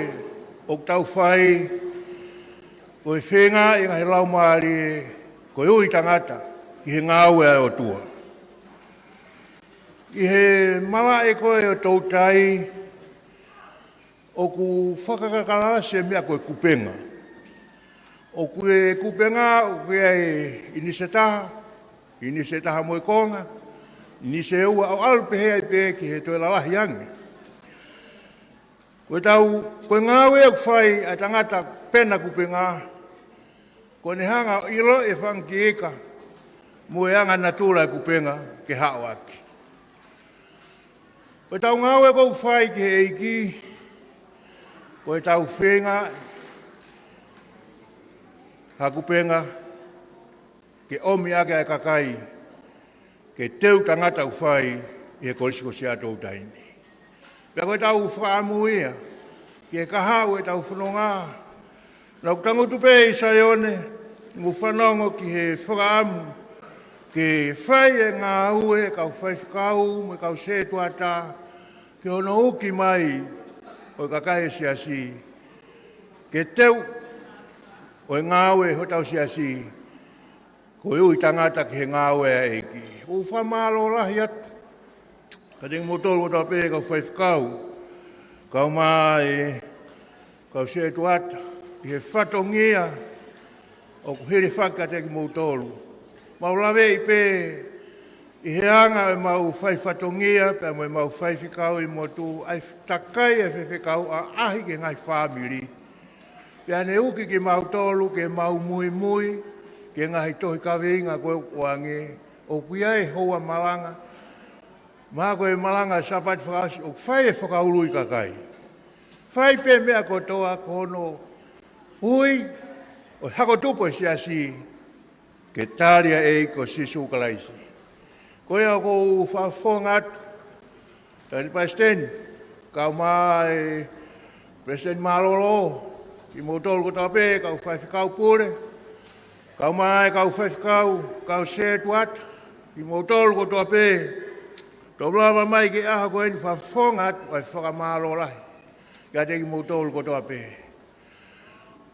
ʻoku tau fai, ko e feinga ʻi he ngaahi laumālie, ko e ui tangata ki he ngāue ʻa e ʻOtua. ʻI he malaʻe ko ē ʻo Toutai, ʻoku fakakakalasi e meʻa ko e kupenga. ʻOku ʻi he kupenga, ʻoku ʻi ai e ʻinisi ʻe taha, ʻinisi ʻe taha mo e konga, ʻinisi ʻe ua, ʻo ʻalu pehē ai pē ki he toe lalahi ange. Ko ʻetau, ko e ngāue ʻoku fai ʻa e tangata pena kupenga, ko ʻene hanga ʻo ʻiloʻi e fanga kiʻi ika mo e anga natula e kupenga ke haʻu ʻaki. Ko ʻetau ngāue ʻoku fai ki he ʻEiki, ko ʻetau feinga ha kupenga ke ʻomi ʻaki ʻa e kakai ke teu tangata ʻoku fai ʻi he Kolisi ko Siaʻatoutai ni. Pea ko ʻetau fakaʻamu ia ki he kahaʻu ʻetau fononga. Naʻa ku tangutu pē ʻi Saione, mo fanongo ki he fakaʻamu ke fai e ngāue e kau faifekau mo e kau setuata, ki hono uki mai ʻo e kakai e siasi, ke teu ʻo e ngāue hotau siasi, ko e ui tangata ki he ngāue ʻa e ʻEiki. ʻOku ou fakamālō lahi atu kiate kimoutolu kotoa pē kau faifekau, kau mai e kau setuata, ʻi he fatongia ʻoku hilifaki kiate kimoutolu. Mau laveʻi pē ʻi he anga ʻemau fai fatongia, pea mo ʻemau faifekau ʻi motu, ʻa e takai e faifekau ʻaʻahi ki he ngaahi fāmili. Pea ne uki kimautolu ke mau muimui ki he ngaahi tohi kaveinga ko ē ʻoku ʻoange, ʻoku ʻi ai e houa malanga, mahalo ko e malanga Sāpate fakaʻosi, ʻoku fai e fakaului kakai. Fai pē meʻa kotoa ko hono ui ʻo e hako tupu e siasi ke tali ʻa e ʻEiki ko Sīsū Kalaisi. Ko ia ʻoku ou fakafofonga atu, Tangataʻeiki Palesiteni, kau mai e Palesiteni Mālōlō, kimoutolu kotoa pē, kau faifekau pule, kau mai e kau faifekau, kau setuata, kimoutolu kotoa pē, ʻoku mou lava mai ki he ʻaho ko eni, fakafofonga atu ʻa e fakamālō lahi kiate kimoutolu kotoa pē.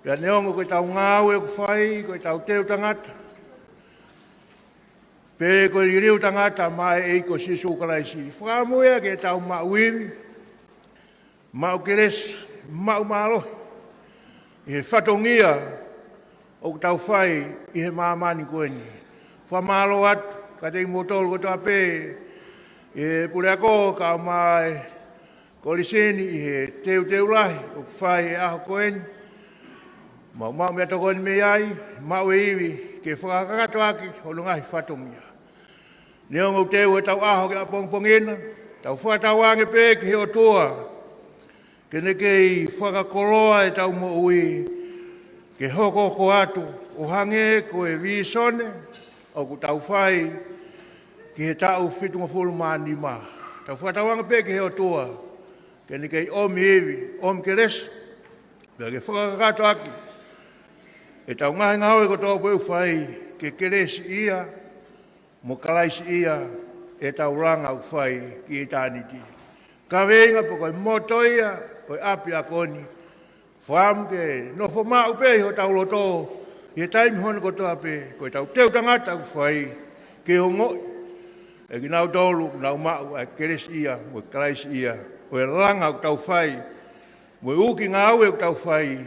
Pea neongo ko ʻetau ngāue ʻoku fai, ko ʻetau teu tangata, pe ko e liliu tangata maʻa e ʻEiki ko Sīsū Kalaisi, fakaʻamu ia ke tau maʻu ivi, maʻu kelesi, maʻu mālohi ʻi he fatongia ʻoku tau fai ʻi he māmani ko eni. Fakamālō atu kiate kimoutolu kotoa pē, e puleako, kau mai e Kolisi ni ʻi he teuteu lahi ʻoku fai he ʻaho ko eni. Mau maʻu meʻatokoni mei ai, maʻu e ivi ke fakakakato ʻaki hono ngaahi fatongia. Neongo ʻoku teu ʻetau ʻaho ki ʻapongipongi na, tau fakatauange pē ki he ʻOtua ke ne kei fakakoloa ʻetau moʻui, ke hokohoko atu ʻo hangē ko e vīsone ʻoku tau fai ki he taʻu fitungofulu mā nima. Tau fakatauange pē ki he ʻOtua ke ne kei ʻomi ivi, ʻomi kelesi, pea ke fakakakato ʻaki ʻetau ngaahi ngāue kotoa pē ʻoku fai, ke kelesiʻia mo Kalaisiʻia ʻetau langa ʻoku fai ki ʻitāniti. Kaveinga pe ko e moto ia ʻo e ʻapiako ni, fakaʻamu ke nofo maʻu pē ʻi hotau loto ʻi he taimi hono kotoa pē, ko ʻetau teu tangata ʻoku fai, ke ongoʻi ʻe kinautolu ʻoku nau maʻu ʻa e kelesiʻia mo e Kalaisiʻia ʻo e langa ʻoku tau fai, mo e uki ngāue ʻoku tau fai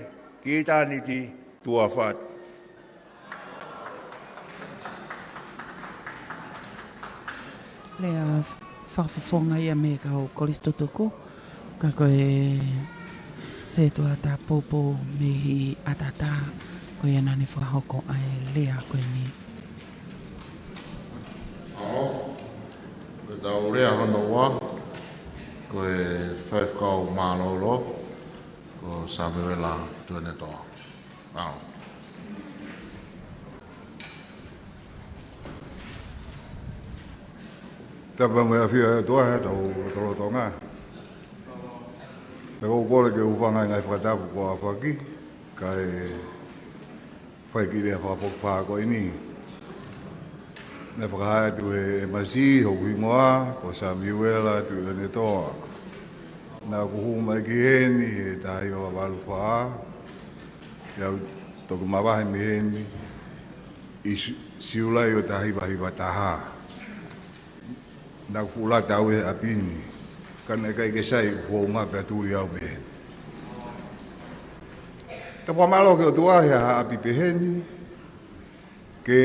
ki ʻitāniti tuʻa ʻofa atu. Lea fakafofonga ia mei he kau kolisi tutuku, ka ko e setuata poupou mei ʻAtatā, ko ia naʻa ne fakahoko ʻa e lea ko eni. ʻAlo, ko ʻetau lea hono ua, ko e faifekau mālōlō, ko Samiuela Tuʻiʻonetoa. ʻAlo. Tapu mo e ʻafio ʻa e ʻOtua he ʻetau lotolotonga. Pea ʻoku ou kole ke u hūfanga he ngaahi fakatapu kuo ʻafaki, kae fai e kiʻi lea fakafokifā ko eni. Naʻe fakahā atu ʻe he M C hoku hingoa, ko Samiuela Tuʻiʻonetoa. Naʻa ku hū mai ki heni he taha hiva valu fā, pea u toki mavahe mei heni ʻi Siu-, Siulai ʻo e taha hiva hiva taha. Naʻa ku fuʻu lata au he ʻapi ni, ka naʻe ʻikai ke sai ʻeku founga pea tuli au mei heni. Tau fakamālō ki he ʻOtua he ʻaho ʻapi pehē ni ke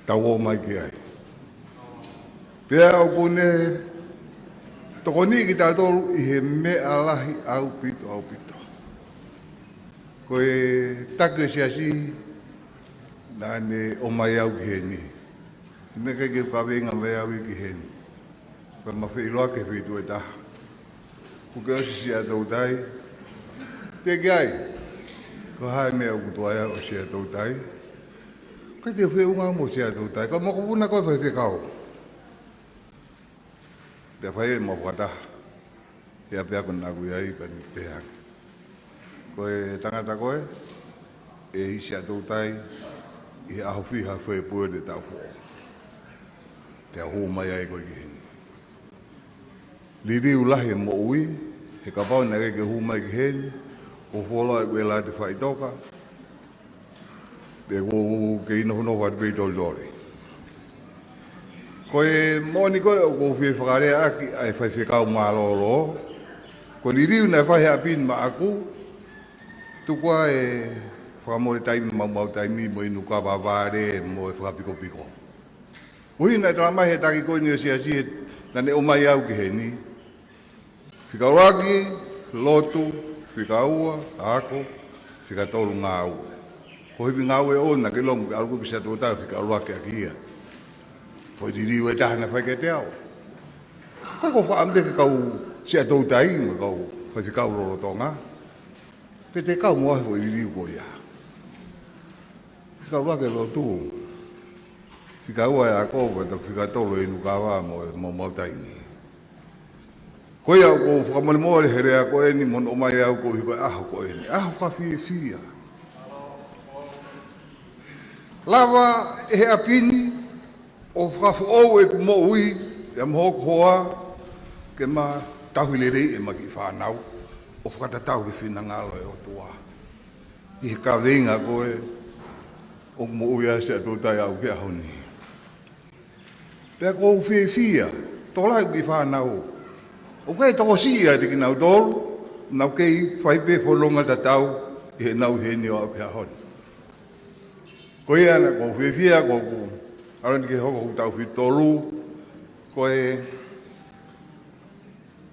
tau ō mai ki ai. Pea ʻoku ne tokoniʻi kitautolu ʻi he meʻa lahi ʻaupito, ʻaupito. Ko e taki ʻo e siasi naʻa ne ʻomai au ki heni. Naʻe ʻikai ke u kaveinga mai au ia ki heni. Pea ma feʻiloaki he feituʻu ʻe taha. Kuo ke ʻosi Siaʻatoutai. Teʻeki ai. Ko e hā e meʻa ʻoku toe ʻai au ʻo Siaʻatoutai? ʻIkai te u feʻunga mo Siaʻatoutai. Ko e mokopuna ko e faifekau. Pea fai ʻemau fakataha. ʻI he ʻapiako naʻa ku ʻi ai pea ne pehē ange, ko e tangata koe ʻe ʻi Siaʻatoutai ʻi he ʻaho fiha Fēpueli taʻu foʻou. Pea hū mai ai koe ki heni. Liliu lahi e moʻui, he kapau naʻe ʻikai ke u hū mai ki heni, ʻoku fuoloa ʻeku ʻelati faʻitoka, pe ʻoku ou kei nofonofo atu pē ʻi Tolitoli. Ko e moʻoni ko ē ʻoku ou fie fakalēʻaki ʻa e faifekau mālōlō, ko e liliu naʻe fai he ʻapi ni maʻaku, tuku ā e fakamole taimi, maumau taimi mo e inu kava vale mo e fakapikopiko. Koeʻuhi naʻe talamai he taki ko eni ʻo e siasi naʻa ne ʻomai au ki heni. Fika ʻuluaki, lotu, fika ua, ako, fika tolu ngāue. Ko e hiva ngāue ʻoku ou kei longo ke ʻalu ki Siaʻatoutai, fika ʻuluaki ʻaki ia. Ko e liliu ʻe taha naʻe fai kiate au. Ka ko e fakaʻamu pē ki he kau Siaʻatoutai mo e kau faifekau lolotonga. Pe te kau mo e foʻi liliu ko ia. Fika ʻuluaki lotu. Fika ua e ako, pea toki fika tolu e inu kava mo e maumau taimi. Ko ia ʻoku ou fakamolemole he lea ko eni mo hono ʻomai au koeʻuhi ko e ʻaho ko eni. ʻAho fakafiefia. Lava ʻe he ʻapi ni ʻo fakafoʻou ʻeku moʻui, ia mo hoku hoa, ke ma tauhi lelei ʻema kiʻi fānau, ʻo fakatatau ki he finangalo ʻo e ʻOtua. ʻI he kaveinga ko ē ʻoku moʻui ai Siaʻatoutai ʻo aʻu ki he ʻaho ni. Pea ʻoku ou fiefia, tokolahi ʻeku kiʻi fānau. ʻOku ʻikai tokosiʻi ʻiate kinautolu, naʻa ku kei fai pē fononga tatau ʻi heʻenau ʻi heni ʻo aʻu ki he ʻaho ni. Ko ia naʻa ʻoku ou fiefia, ko ʻeku ʻalu eni ke hoko hoku taʻu fitu tolu, ko e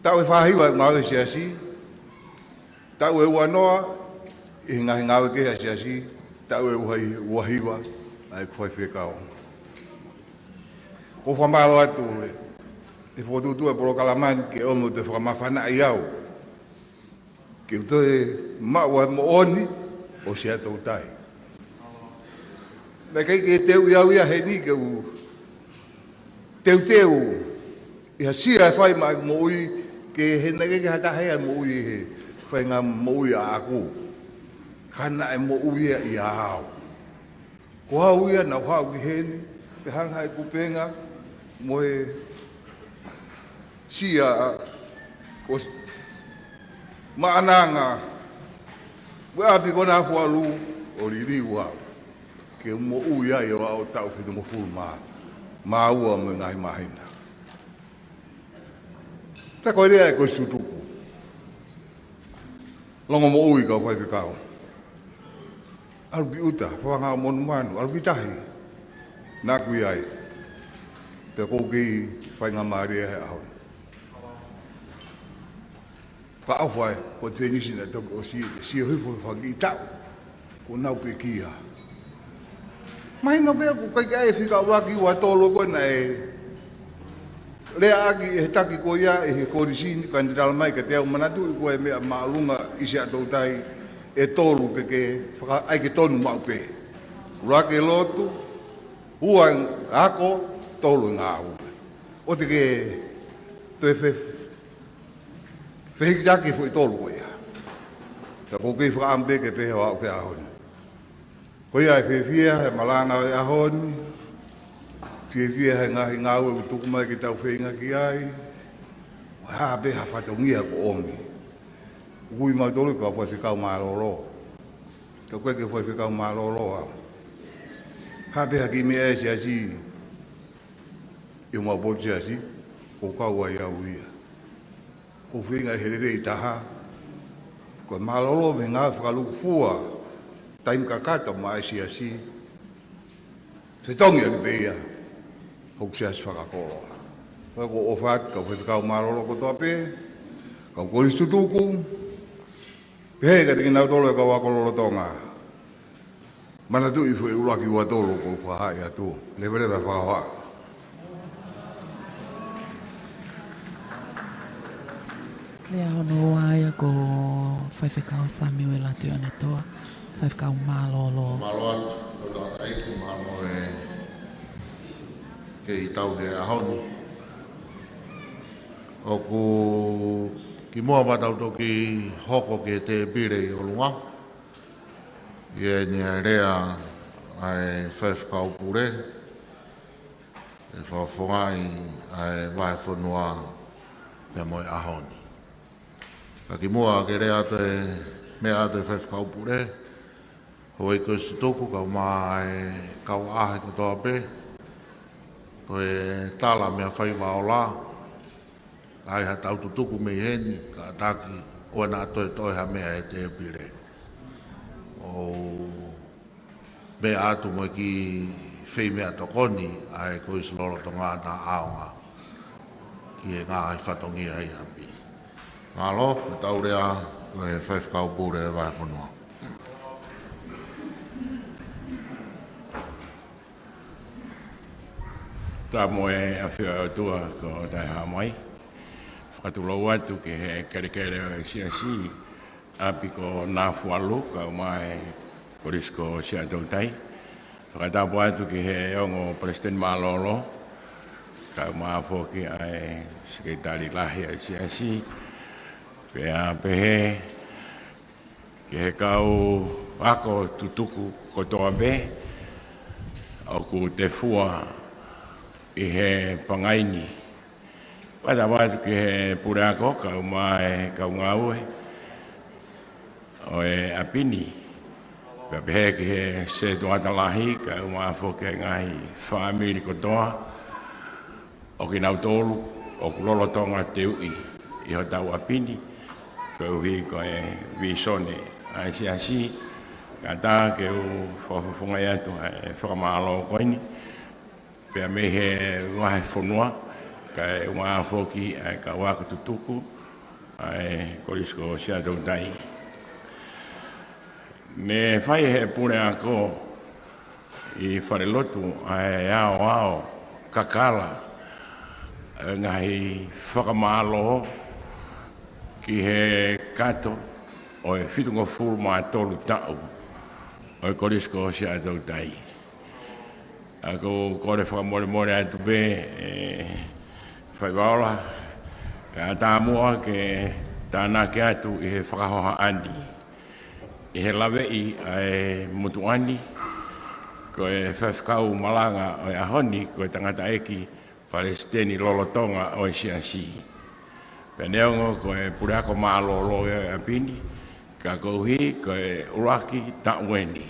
taʻu ʻe fā hiva ʻeku ngāue he siasi, taʻu ʻe ua noa ʻi he ngaahi ngāue kehe ʻa e siasi, taʻu ʻe ua hi-, ua hiva ʻa ʻeku faifekau. ʻOku ou fakamālō atu he, he fokotuʻutuʻu e polokalama ni ke ʻomi ʻo toe fakamafanaʻi au. Ke u toe maʻu ʻa e moʻoni ʻo Siaʻatoutai. Naʻe ʻikai ke teuʻi au ia heni ke u teuteu ʻi ha sia ʻe fai maʻa ʻeku moʻui, ke he naʻe ʻikai ke ha taha ia ʻe moʻui he faʻahinga moʻui ʻaʻaku. Ka naʻe moʻui ia ʻia au. Ko au ia naʻa ku haʻu ki heni, pea hanga ʻe he kupenga mo e sia ko s-, Maʻananga, mo e ʻapi ko ena ʻa Fualu, ʻo liliu au ke u moʻui ai ʻo aʻu taʻu fitungofulu mā, mā ua mo e ngaahi māhina. Pea ko e lea ē ko e sutuku. Longomoʻui kau faifekau. ʻAlu ki ʻuta, fafanga ʻo monumanu, ʻalu ki tahi. Naʻa ku ʻi ai. Pea ʻoku ou kei faingamālie he ʻaho ni. Fakaʻofa e, ko e tēnisi naʻe toki ʻosi ʻi he sio hifo he fanga kiʻi taʻu kuo nau pekia. Mahino pē ʻoku ʻikai ke ʻi ai e fika ʻuluaki ua tolu ko ē naʻe leaʻaki ʻe he taki ko ia ʻi he kolisi ni, pea ne talamai kiate au, manatuʻi ko e meʻa māʻolunga ʻi Siaʻatoutai ʻe tolu ke ke faka-, ʻai ke tonu maʻu pē. ʻUluaki e lotu, ua e ako, tolu e ngāue. ʻOua te ke toe fe-, fehikitaki e foʻi tolu ko ia. Ka ʻoku ou kei fakaʻamu pē ke pehē ʻo aʻu ki he ʻaho ni. Ko ia e fiefia he malanga ʻo e ʻaho ni, fiefia he ngaahi ngāue ʻoku tuku mai ke tau feinga ki ai, ʻo hā pē ha fatongia ʻoku ʻomi. ʻOku ui mautolu ko e faifekau mālōlō. Ka ʻoku ʻikai ke faifekau mālōlō au. Hā pē ha kiʻi meʻa ʻe siasi, ʻi homau potu siasi, ʻoku kau ai au ia. ʻOku ou feinga he lelei taha, Ko e mālōlō mei he ngāue fakalūkufua taimi kakato maʻa e siasi, fetongi ʻaki pē ia hoku siasi fakakoloa. Ko ia ʻoku ou ʻofa atu ki he kau faifekau mālōlō kotoa pē, kau kolisi tutuku, pehē kiate kinautolu e kau ako lolotonga. Manatuʻi e foʻi ʻuluaki ua tolu ʻoku ou fakahā atu. Leveleva e fakahohaʻa. Lea hono ua ia ko Faifekau Samiuela Tuʻiʻonetoa, faifekau mālōlō. Mālō atu, ko tau taʻeiki mālō e kei tau he ʻaho ni. ʻOku kimuʻa pea tau toki hoko ki he tēpile ʻi ʻolunga. ʻI heʻene lea ʻa e faifekau pule, ʻe fakafofongaʻi ʻa e vahefonua pea mo e ʻaho ni. Ka kimuʻa ke lea atu e meʻa atu e faifekau pule, houʻeiki kolisi tutuku, kau mai e kau ʻaʻahi kotoa pē, ko e tala mei he faiva ola, ʻai ha tau tutuku mei heni, kātaki, ʻoua naʻa toe toe ha meʻa he tēpile. ʻOku ou meʻa atu mo e kiʻi fai meʻatokoni ʻa e kolisi lolotonga naʻa ʻaonga ki he ngaahi fatongia ʻi ʻapi. Mālō, ko tau lea, ko e faifekau pule vahefonua. Tau mo e ʻafio ʻa e ʻOtua ko Taʻehāmai. Fakatulou atu ki he kelekele ʻo e siasi, ʻapi ko Nafualu, kau mai e kolisi ko Siaʻatoutai. Fakatapu atu ki he ongo palesiteni mālōlō, kau mai foki ʻa e sekelitali lahi ʻa e siasi. Pea pehē ki he kau ako tutuku kotoa pē ʻoku tefua ʻi he pangai ni. Fakatapu atu ki he puleako kau mai e kau ngāue ʻo e ʻapi ni. Pea pehē ki he setuata lahi kau mai foki e ngaahi fāmili kotoa ʻo kinautolu ʻoku lolotonga teuʻi ʻi hotau ʻapi ni, koeʻuhi ko e vīsone ʻa e siasi, kae ʻatā ke u fakafofongaʻi atu ʻa e fakamālō ko eni, pea mei he vahefonua, kae ʻumaʻā foki ʻa e kau ako tutuku ʻa e kolisi ko Siaʻatoutai. Ne fai ʻe he puleako ʻi Falelotu ʻa e aoao kakala ʻa e ngaahi fakamālō ki he kato ʻo e fitungofulu mā tolu taʻu ʻo e kolisi ko Siaʻatoutai. ʻA ia ʻoku ou kole fakamolemole atu pē, ʻe faiva ola, kae ʻatā muʻa ke tānaki atu ʻi he fakahohaʻa ni, ʻi he laveʻi ʻa e motuʻa ni, ko e faifekau malanga ʻo e ʻaho ni, ko e tangataʻeiki palesiteni lolotonga ʻo e siasi. Pea neongo ko e puleako mālōlō ia ʻo e ʻapi ni, ka koeʻuhi ko e ʻuluaki taʻu eni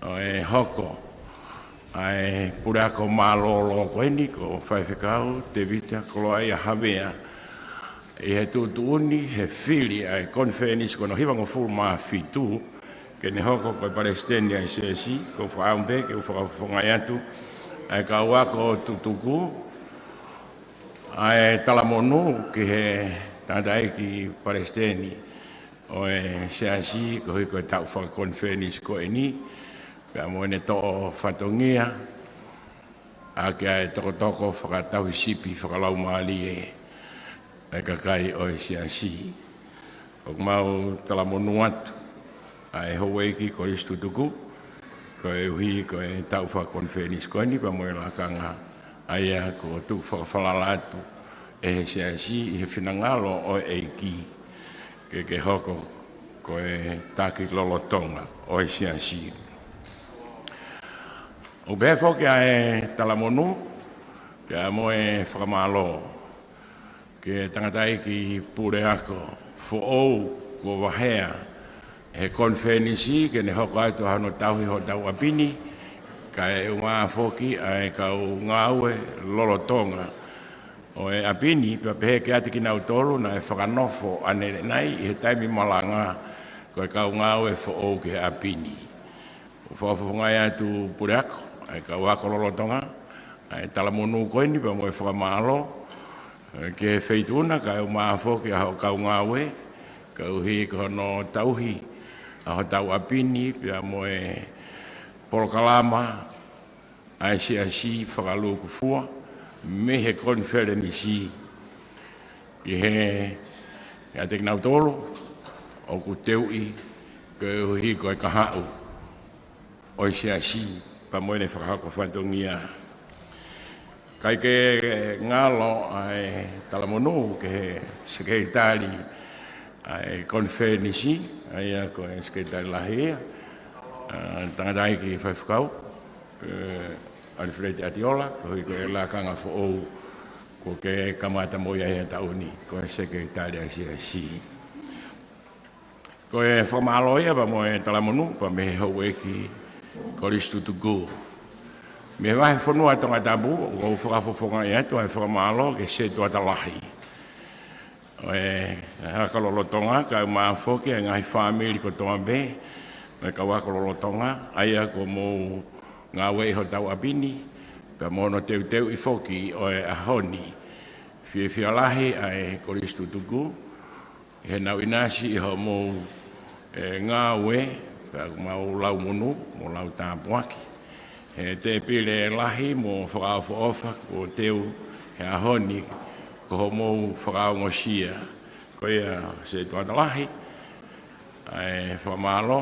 ʻo e hoko ʻa e puleako mālōlō ko eni ko Faifekau Tevita Koloaʻia Havea, ʻi he tuʻutuʻuni he fili ʻa e konifelenisi ko hono hivangofulu mā fitu, ke ne hoko ko e palesiteni ʻa e siasi, ʻoku ou fakaʻamu pē ke u fakafofongaʻi atu ʻa e kau ako tutuku ʻa e talamonū ki he tangataʻeiki palesiteni ʻo e siasi, koeʻuhi ko e taʻu fakakonifelenisi ko eni, pea mo ʻene toʻo fatongia ʻaki ʻa e tokotoko fakatauhisipi fakalaumālie ʻa e kakai ʻo e siasi. ʻOku mau talamonū atu ʻa e houʻeiki kolisi tutuku, koeʻuhi ko e taʻu fakakonifelenisi ko eni pea mo e lakanga, ʻa ia kuo tuku fakafalala atu ʻe he siasi ʻi he finangalo ʻo e ʻEiki ke ke hoko ko e taki lolotonga ʻo e siasi. ʻOku pehē foki ʻa e talamonū pea mo e fakamālō ki he tangataʻeiki puleako foʻou kuo vahea ʻe he konifelenisi ke ne hoko atu ʻa hono tauhi hotau ʻapi ni, kae ʻumaʻā foki ʻa e kau ngāue lolotonga ʻo e ʻapi ni, pea pehē kiate kinautolu naʻe fakanofo ʻanenai ʻi he taimi malanga ko e kau ngāue foʻou ki he ʻapi ni. ʻOku fakafofongaʻi atu, Puleako, ʻa e kau ako lolotonga, ʻa e talamonū ko eni pea mo e fakamālō, ē, ki he Feituʻu na, kae ʻumaʻā foki ʻa hoʻo kau ngāue, koeʻuhi ko hono tauhi ʻa hotau ʻapi ni pea mo e polokalama ʻa e Siasi fakalūkufua mei he konifelenisi ki he, kiate kinautolu ʻoku teuʻi koeʻuhi ko e kahaʻu ʻo e Siasi pea mo ʻene fakahoko fatongia. ʻIkai ke ngalo ʻa e talamonū ki he Sekelitali ʻa e konifelenisi, ʻa ia ko e Sekelitali Lahi ia, ʻa, Tangataʻeiki Faifekau, ē, ʻAlifeleti ʻAtiola, koeʻuhi ko e lakanga foʻou kuo ke kamata mo ia he taʻu ni, ko e Sekelitali ʻa e Siasi. Ko e fakamālō ia pea mo e talamonū pea mei he Houʻeiki Kolisi Tutuku. Mei he vahefonua Tongatapu, ʻoku ou fakafofongaʻi atu ʻa e fakamālō ki he Setuata Lahi ʻo e ako lolotonga, kae ʻumaʻā foki ʻa e ngaahi fāmili kotoa pē ʻo e kau ako lolotonga, ʻa ia kuo mou ngāueʻi hotau ʻapi ni, pea mo hono teuteuʻi foki ʻo e ʻaho ni. Fiefia lahi ʻa e Kolisi Tutuku ʻi heʻenau ʻinasi ʻi hoʻomou, ē, ngāue, pea ʻoku mau lau monū mo lau tāpuaki he tēpile lahi mo fakaʻofoʻofa kuo teu he ʻaho ni ko hoʻomou fakaongosia. Ko ia, Setuata Lahi, ʻa e fakamālō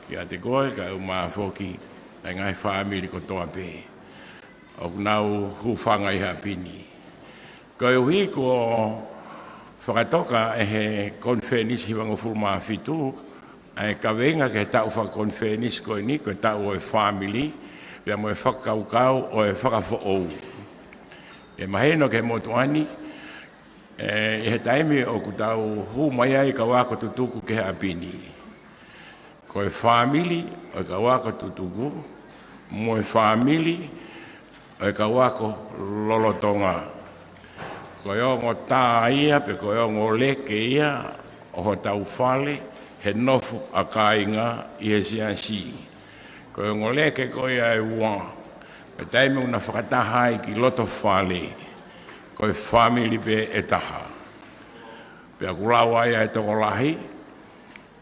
kiate koe, kae ʻumaʻā foki ʻa e ngaahi fāmili kotoa pē ʻoku nau hūfanga ʻi he ʻapi ni. Koeʻuhi kuo fakatoka ʻe he konifelenisi hivangofulu mā fitu ʻa e kaveinga ki he taʻu fakakonifelenisi ko eni, ko e taʻu ʻo e fāmili pea mo e fakakaukau ʻo e fakafoʻou. ʻE mahino ki he motuʻa ni, ē, ʻi he taimi ʻoku tau hū mai ai kau ako tutuku ki he ʻapi ni, ko e fāmili ʻo e kau ako tutuku mo e fāmili ʻo e kau ako lolotonga, ko e ongo tā ia pe ko e ongo leke ia ʻo hotau fale he nofo ʻa kāinga ʻi he Siasi. Ko e ongo leke ko ia ʻe ua, ko e taimi ʻoku na fakataha ai ki loto fale, ko e fāmili pē ʻe taha. Pea ʻoku lau ai ʻa e tokolahi,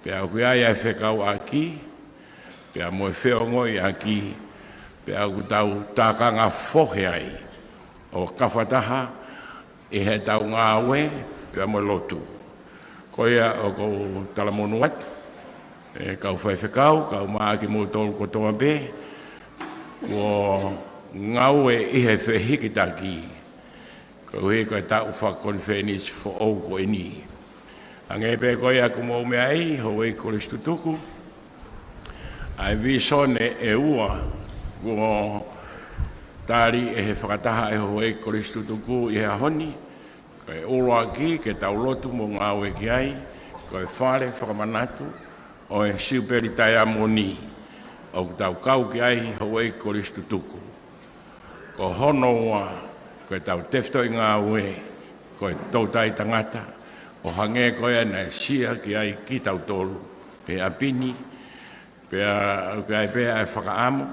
pea ʻoku ʻi ai ʻa e fekauʻaki pea mo e feongoʻiʻaki, pea ʻoku tau tākanga fohe ai ʻo kafataha ʻi heʻetau ngāue pea mo e lotu. Ko ia ʻoku ou talamonū atu, ē, kau faifekau, kae ʻumaʻā kimoutolu kotoa pē kuo ngāue ʻi he fehikitaki koeʻuhi ko e taʻu fakakonifelenisi foʻou ko eni. Hangē pē ko ia kuo mou meaʻi, Houʻeiki Kolisi Tutuku, ʻa e vīsone ʻe ua kuo tali ʻe he fakataha ʻa e Houʻeiki Kolisi Tutuku ʻi he ʻaho ni. Ko e ʻuluaki ke tau lotu mo ngāue ki ai, ko e fale fakamanatu ʻo e Siupeli Taiamoni ʻoku tau kau ki ai, Houʻeiki Kolisi Tutuku. Ko hono ua, ko ʻetau tefitoʻi ngāue ko e toutai tangata, ʻo hangē ko ia naʻe sio ki ai kitautolu he ʻapi ni, pea ʻoku ʻi ai pē ʻa e fakaʻamu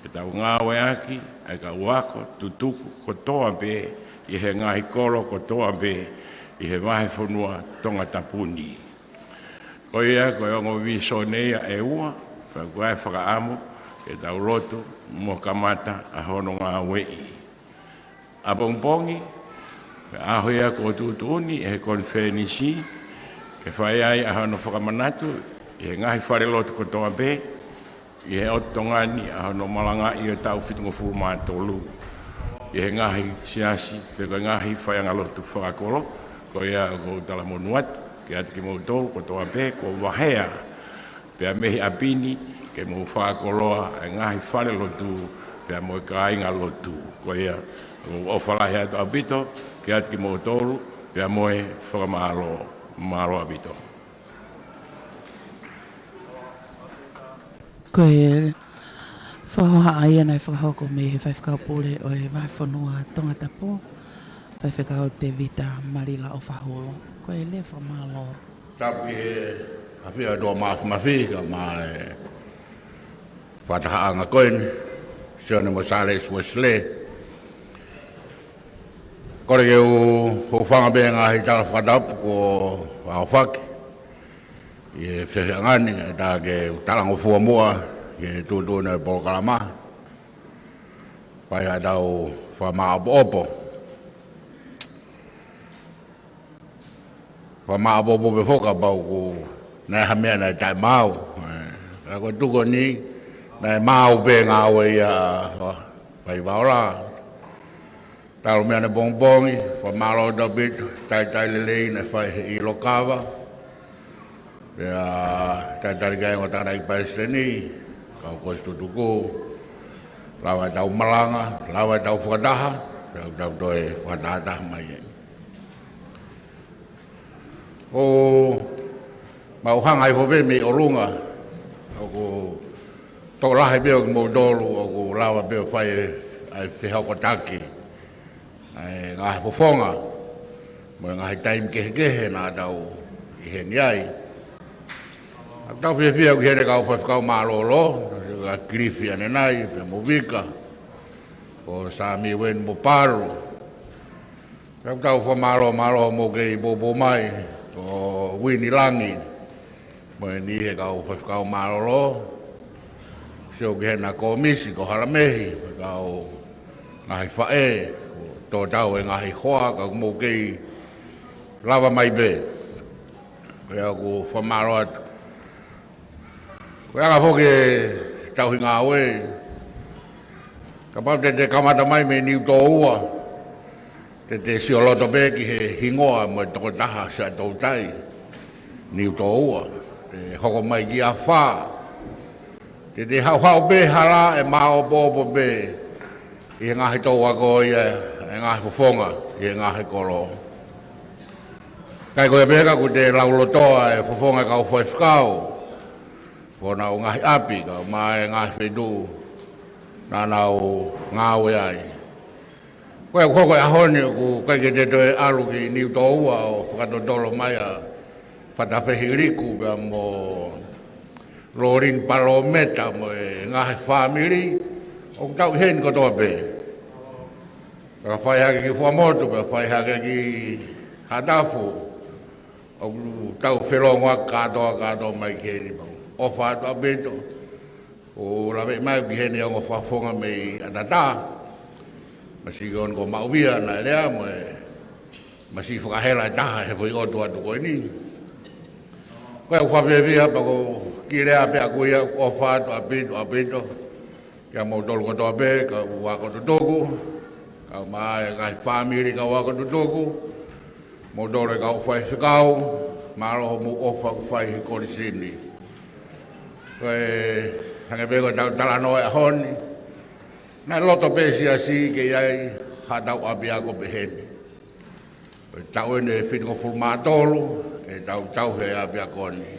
ke tau ngāueʻaki ʻa e kau ako tutuku kotoa pē ʻi he ngaahi kolo kotoa pē ʻi he vahefonua Tongatapu ni. Ko ia, ko e ongo vīsone ia ʻe ua, pea ʻoku ʻi ai e fakaʻamu ke tau lotu mo kamata ʻa hono ngāueʻi. ʻApongipongi, ko e ʻaho ia kuo tuʻutuʻuni ʻe he konifelenisi ke fai ai ʻa hono fakamanatu ʻi he ngaahi falelotu kotoa pē ʻi he ʻotu Tonga ni ʻa hono malangaʻi ʻo e taʻu fitungofulu mā tolu ʻi he ngaahi siasi pe ko e ngaahi faiʻanga lotu fakakolo. Ko ia ʻoku ou talamonū atu kiate kimoutolu kotoa pē kuo vahea pea mei he ʻapi ni ke mou fakakoloa ʻa e ngaahi falelotu pea mo e kāinga lotu. Ko ia ʻoku ou ʻofa lahi atu ʻaupito kiate kimoutolu pea mo e fakamālō. Mālō ʻaupito. Ko e fakahohaʻa ia naʻe fakahoko mei he Faifekau Pule ʻo e Vahefonua Tongatapu, Faifekau Tevita Malila ʻOfahulu. Ko e lea fakamālō. Tapu ki he ʻAfio ʻa e ʻOtua Māfimafi, kae ʻumaʻā e fakatahaʻanga ko eni, Sione mo Sālesi Uēsilē. Kole ke u hūfanga pē he ngaahi tala fakatapu kuo aofaki ʻi he feohiʻanga ni, ʻe tā ke u talangofua muʻa ki he tuʻutuʻuni ʻo e polokalama. Fai haʻatau fakamāʻopoʻopo. Fakamāʻopoʻopo pē foki kapau ʻoku ʻi ai ha meʻa naʻe taʻemaau. ʻE, ka ko e tuʻu ko eni, naʻe maau pē ngāue ia ʻa Faivaola. Talu mei ʻanepongipongi, fakamālō ʻaupito, talitali lelei naʻe fai ʻe he ʻIlo Kava. Pea talitali ki ai ongo tānaki palesiteni, kau kosipeli tutuku, lava ʻetau malanga, lava ʻetau fakataha, pea tau toe fakatahataha mai ai. ʻOku mau hanga hifo pē mei ʻolunga, ʻoku tokolahi pē ʻo kimoutolu ʻoku lava pē ʻo fai ʻa e fehokotaki ʻa e ngaahi fofonga mo e ngaahi taimi kehekehe naʻa tau ʻi heni ai. ʻOku tau fiefia ʻoku ʻi heni e kau faifekau mālōlō, ʻa Kilifi ʻanenai, pea mo Vika, ko Sāmiueli mo Palu. Pea ʻoku tau fakamālō, mālō hoʻomou kei poupou mai, ko Uini Langi mo e niʻihi he kau faifekau mālōlō. Sio ki hena ko Misi, ko Halamehi, kau ngaahi faʻē, kuo tō tau e ngaahi hoa, ka ʻoku mou kei lava mai pē. Pea ʻoku fakamālō atu. Ko e anga foki e tauhi ngāue, kapau te te kamata mai mei Niutōua, te te sio loto pē ki he hingoa mo e tokotaha Siaʻatoutai, Niutōua. Te hoko mai ki he afā, te te haʻuhaʻu pē hala, ʻe māʻopoʻopo pē ʻi he ngaahi touako ia e ngaahi fofonga ʻi he ngaahi kolo. Kae ko ia pē ka ʻoku te laulotoa e fofonga e kau faifekau, ko honau ngaahi ʻapi, kae ʻumaʻā e ngaahi feituʻu naʻa nau ngāue ai. Ko e ʻoku hoko e ʻaho ni ʻoku ʻikai ke te toe ʻalu ki Niutōua ʻo fakatotolo mai ʻa Fata Fehiliku pea mo Lolini Palōmeta mo e ngaahi fāmili, ʻoku tau ʻi heni kotoa pē. Pea fai hake ki Fuaʻamotu, pea fai hake ki Haʻatafu, ʻoku tau felōngoaki kātoa, kātoa mai ki heni pea ʻofa atu ʻaupito. ʻOku laveʻi mai ʻoku ʻi heni e ongo fakafofonga mei ʻAtatā, masiʻi ko eni ko Maʻuvia naʻe lea mo e masiʻi fakahela ʻe taha he foʻi ʻotu atu ko eni. Ko e ʻoku fakafiefia pea ʻoku ou kiʻi lea pē ʻaku ia, ʻofa atu ʻaupito, ʻaupito kia moutolu kotoa pē kau ako tutuku, kae ʻumaʻā e ngaahi fāmili kau ako tutuku, moutolu e kau faifekau, mālō hoʻomou ʻofa ʻoku fai he kolisi ni. Ko e hangē pē ko ʻetau talanoa he ʻaho ni, naʻe loto pē siasi ke ʻi ai haʻatau ʻapiako pehē ni. Ko e taʻu eni ʻe fitungofulu mā tolu ʻetau tauhi e ʻapiako ni.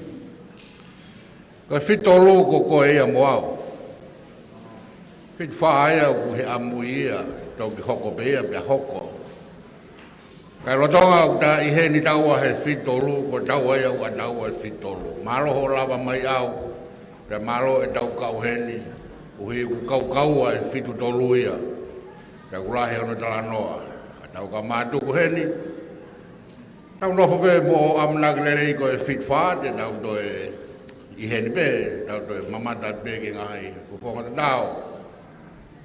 Ko e fitu tolu ko koe ia mo au. Fitu fā ia ʻoku he ʻamui ia, toki hoko pē ia pea hoko. Kae lolotonga ʻoku ta ʻi heni taua he fitu tolu, ko taua ia ʻoku ʻa taua he fitu tolu. Mālō hoʻo lava mai au, pea mālō ʻetau kau heni, ʻuhi ʻoku kaukaua e fitu tolu ia. Pea ʻoku lahi hono talanoa, ʻa tau ka mātuku heni. Tau nofo pē mo ʻamanaki lelei ko e fitu fā, te tau toe ʻi heni pē, tau toe mamata pē ki he ngaahi fofonga tatau.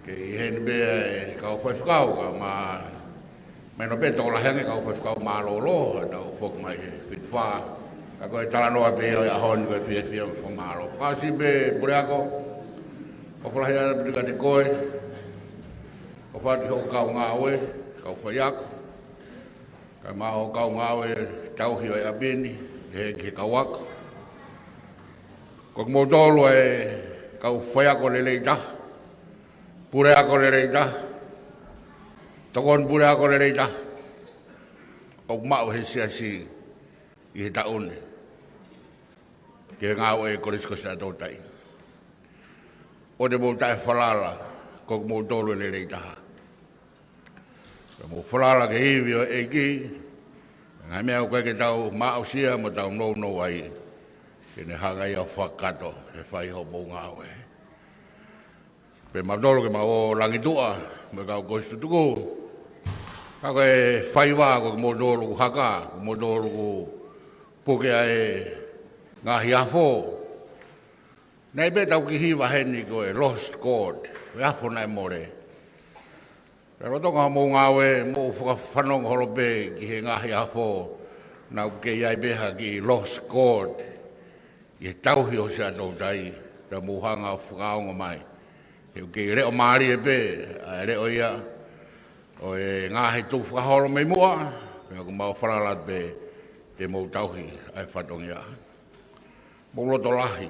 Ke ʻi heni pē e kau faifekau, kae ʻumaʻā, mahino pē tokolahi ange kau faifekau mālōlō, ʻa tau foki mai he fitu fā. Ka ko e talanoa pē ia ʻo e ʻaho ni ko e fiefia mo e fakamālō. Fakaʻosi pē puleako, ʻofa lahi atu kiate koe, ʻofa atu ki hoʻo kau ngāue, kau faiako. Kae ʻumaʻā hoʻo kau ngāue tauhi ʻo e ʻapi ni, he ki he kau ako. Ko kimoutolu e kau faiako lelei taha, puleako lelei taha, tokoni puleako lelei taha ʻoku maʻu he siasi ʻi he taʻu ni ki he ngāue e Kolisi ko Siaʻatoutai. ʻOua te mou taʻefalala, ko kimoutolu e lelei taha. Pea mou falala ki he ivi ʻo e ʻEiki, ngaahi meʻa ʻoku ʻikai ke tau maʻusia mo tau nounou ai, ke ne hanga ia ʻo fakakakato he fai hoʻomou ngāue. Pea mautolu ke mau ō langi tuʻa mo e kau kosi tutuku. Ka ko e faiva ko kimoutolu ʻoku haka, ko kimoutolu ʻoku puke ʻa e ngaahi afo. Naʻe pē tau kiʻi hiva heni ko e lost chord, ko e afo naʻe mole. Pea lolotonga hoʻomou ngāue, mou fakafanongo holo pē ki he ngaahi afo, naʻa ʻoku kei ʻi ai pē ha kiʻi lost chord ʻi he tauhi ʻo Siaʻatoutai, pea mou hanga ʻo fakaongo mai. He ʻoku kei leʻo mālie pē ʻa e leʻo ia ʻo e ngaahi tukufakaholo mei muʻa, pea ʻoku mau falala pē te mou tauhi ʻa e fatongia. Mou loto lahi,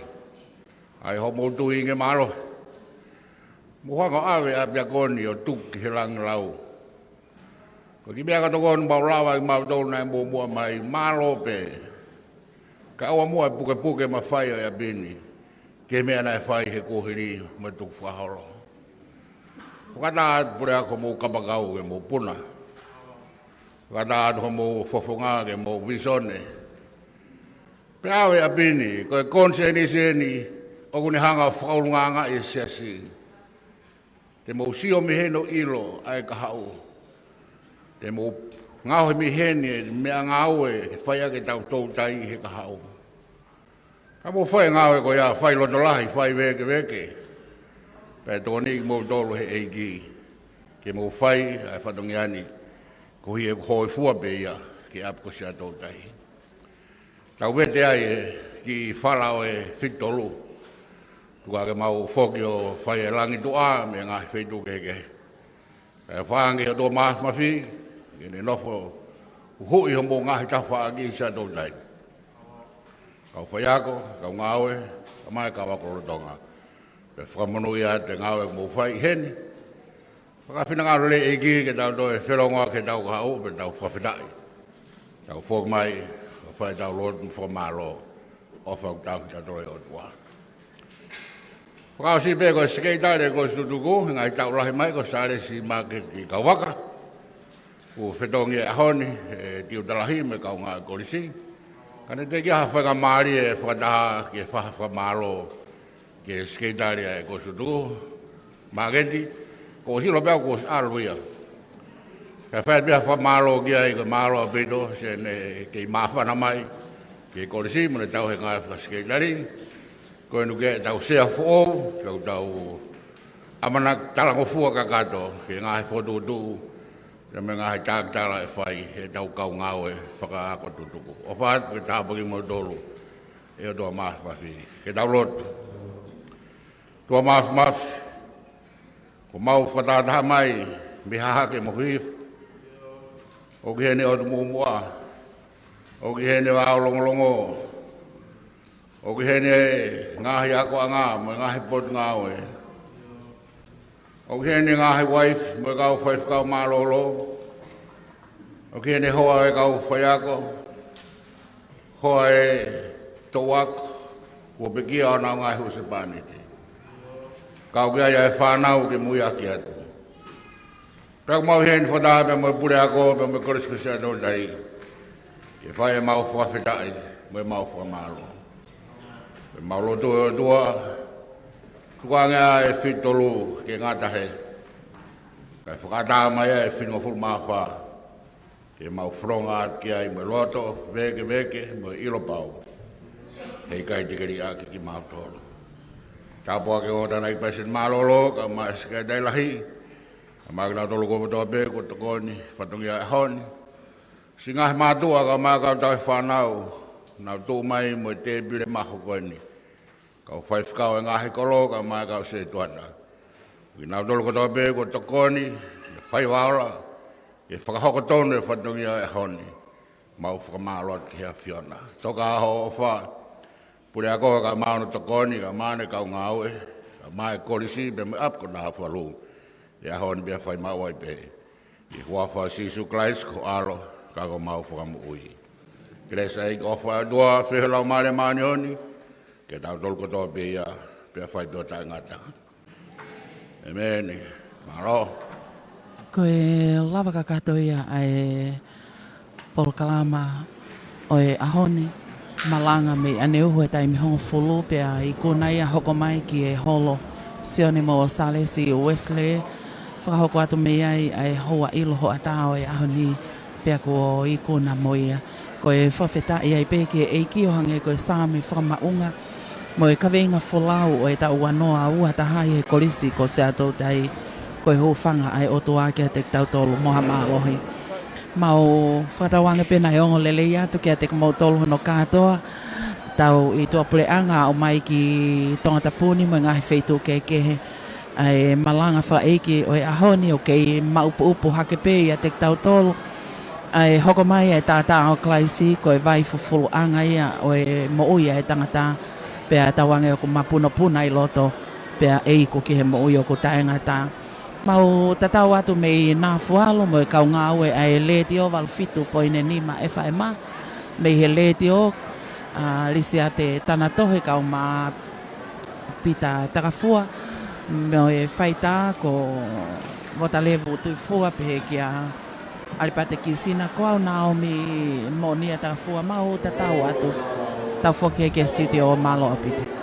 ʻa e hoʻomou tui ke mālohi. Mou hanga ʻo ʻave ʻa e ʻapiako ni ʻo tuku ki he langilau. Ko e kiʻi meʻa ka tokoni mau lava kimautolu naʻe muʻomuʻa mai, mālō pē. Ka ʻoua muʻa e pukepuke mafai ʻo e ʻapi ni ki he meʻa naʻe fai he kuohili mo e tukufakaholo. Fakatā atu Puleako hoʻomou kapakau ke mou puna. Fakatā atu hoʻomou fofonga ke mou visone. Pea ʻave ʻapi ni, ko e konisēnisi eni ʻoku ne hanga ʻo fakaʻulungaanga ʻi he siasi. Te mou sio mei heni ʻo ʻilo ʻa e kahaʻu. Te mou ngaohi mei heni e meʻangāue ke fai ʻaki ʻetau toutai he kahaʻu. Ka mou fai e ngāue ko ia, fai loto lahi, fai vēkeveke. Pea tokoniʻi kimoutolu he ʻEiki ke mou fai ʻa e fatongia ni, koeʻuhi ʻoku hōifua pē ia ki he ʻapi ko Siaʻatoutai. Tau vete ai e kiʻi fala ʻo e fitolu. Tuku ke mau foki ʻo fai e langi tuʻa mei he ngaahi feituʻu kehekehe. Kae fakaange ʻe he ʻOtua Māfimafi ke ne nofo huhuʻi hoʻomou ngaahi tafaʻaki ʻi Siaʻatoutai. Kau faiako, kau ngāue, kae ʻumaʻā e kau ako lolotonga. Pea fakamonūʻia atu e ngāue ʻoku mou fai heni. Fakafinangalo lelei ʻEiki ke tau toe felongoaki he ʻetau kahaʻu pea tau fakafetaʻi. Tau foki mai ʻo fai ʻetau lotu mo e fakamālō. ʻOfa ʻoku tauhi kitautolu ʻe he ʻOtua. Fakaʻosi pē ko e Sekelitali ʻo e kosi tutuku, he ngaahi taʻu lahi mai ko Sālesi Māketi Kauvaka. Kuo fetongi e ʻaho ni ʻe he tiuta lahi mo e kaungā kolisi. Ka ne teʻeki ai ha faingamālie ʻe fakataha ke fai ha fakamālō ki he Sekelitali ʻo e kosi tutuku, Māketi, kuo ʻosi ʻilo pē au kuo ʻosi ʻalu ia. Kae fai pē ha fakamālō ki ai, ko e mālō ʻaupito, siʻene kei māfana mai ki he kolisi mo ne tauhi e ngāue fakasekelitali. Ko eni ʻoku ʻi ai ʻetau sea foʻou, pea ʻoku tau ʻamanaki talangofua kakato ki he ngaahi fokotuʻutuʻu pea mo e ngaahi talatala ʻe fai ʻe heʻetau kau ngāue fakaako tutuku. ʻOfa atu ke tāpuakiʻi kimoutolu ʻe he ʻOtua Māfimafi. Ke tau lotu. ʻOtua Māfimafi, kuo mau fakatahataha mai mei Hahake mo Hihifo. ʻOku ʻi heni ʻOtu Muʻomuʻa. ʻOku ʻi heni Vao Longolongo. ʻOku ʻi heni e ngaahi akoʻanga mo e ngaahi potungāue. ʻOku ʻi heni e ngaahi uaifi mo e kau faifekau mālōlō. ʻOku ʻi heni e hoa e kau faiako, hoa e toʻu ako, kuo pekia honau ngaahi husepāniti. Ka ʻoku ʻi ai e fānau ke muiaki atu. Pea ʻoku mau ʻi heni fakataha pea mo e Puleako pea mo e Kolisi ko Siaʻatoutai ke fai ʻemau fakafetaʻi mo ʻemau fakamālō. Pea mau lotu ʻe ʻOtua, tukuange ʻa e fitolu ke ngata hē, kae fakaʻatā mai ʻa e finongofulu mā fā ke mau fononga atu ki ai mo e loto vēkeveke mo e ʻilo pau he ʻikai te ke liʻaki kimautolu. Tāpuakiʻi ʻo tānaki Palesiteni Mālōlō, kae ʻumaʻā e Sekelitali Lahi, kae ʻumaʻā kinautolu kotoa pē kuo tokoni he fatongia ʻo e ʻaho ni. Siʻi ngaahi mātuʻa kae ʻumaʻā e kau tauhi fānau, naʻa nau tuʻu mai mo e tēpile mahu ko eni. Kau faifekau e ngaahi kolo kae ʻumaʻā e kau setuata. Kinautolu kotoa pē kuo tokoni he faiva ola ke fakahoko tonu e fatongia ʻo e ʻaho ni. Mau fakamālō atu ki he ʻAfiona. Toka hoʻo ʻofa, Puleako kae ʻumaʻā hono tokoni, kae ʻumaʻā ʻene kau ngāue, kae ʻumaʻā e kolisi pea mo e ʻapi ko Naʻafalu, he ʻaho ni pea fai maʻu ai pē. ʻI he huafa ʻo Sīsū Kalaisi ko ho ʻAlo ka ko homau Fakamoʻui. Kelesi, ʻofa ʻa e ʻOtua, feohi ʻa e Laumālie Māʻoniʻoni, ke tautolu kotoa pē ia, pea fai pē ʻo taʻengata. ʻĒmeni. Mālō. Ko e lava kakato ia ʻa e polokalama ʻo e ʻaho ni, malanga mei ʻaneuhu e taimi hongofulu pea ikuna ia hoko mai ki he holo Sione mo Salesi Uesilē, fakahoko atu mei ai ʻa e houa ʻilo hoʻatā ʻo e ʻaho ni pea kuo ikuna mo ia. Ko e fakafetaʻi ai pē ki he ʻEiki ʻo hangē ko e Saame fakamaʻunga mo e kaveinga folau ʻo e taʻu ua noa ua taha ʻi he kolisi ko Seattle Taiʻi, ko e hūfanga ʻa e ʻOtua kiate kitautolu mo ha mālohi. Mau fakatauange pē naʻe ongo lelei atu kiate kimoutolu hono kātoa, tau ʻi tuʻapuleʻanga ʻo mai ki Tongatapu ni mo e ngaahi feituʻu kehekehe. ʻA e malanga fakaʻeiki ʻo e ʻaho ni ʻoku kei maʻupuʻupu hake pē ʻiate kitautolu ʻa e hoko mai ʻa e taʻataʻa ʻo Kalaisi, ko e vai fufuluʻanga ia ʻo e moʻui ʻa e tangata, pea tauange ʻoku mapunopuna ʻi loto, pea ʻe iku ki he moʻui ʻoku taʻengata. Mau tatau atu mei Nafualo mo e kau ngāue ʻa e Letiō valu fitu poini nima FM, mei he Letiō, ʻa Lisiate Tanatohe kae ʻumaʻā Pita Takafua, mo e faitā ko Votalevu Tuifua pehē kia ʻAlipate Kisina, ko au Naomi Moʻonia Takafua, mau tatau atu. Tau foki ki he studio, mālō ʻaupito.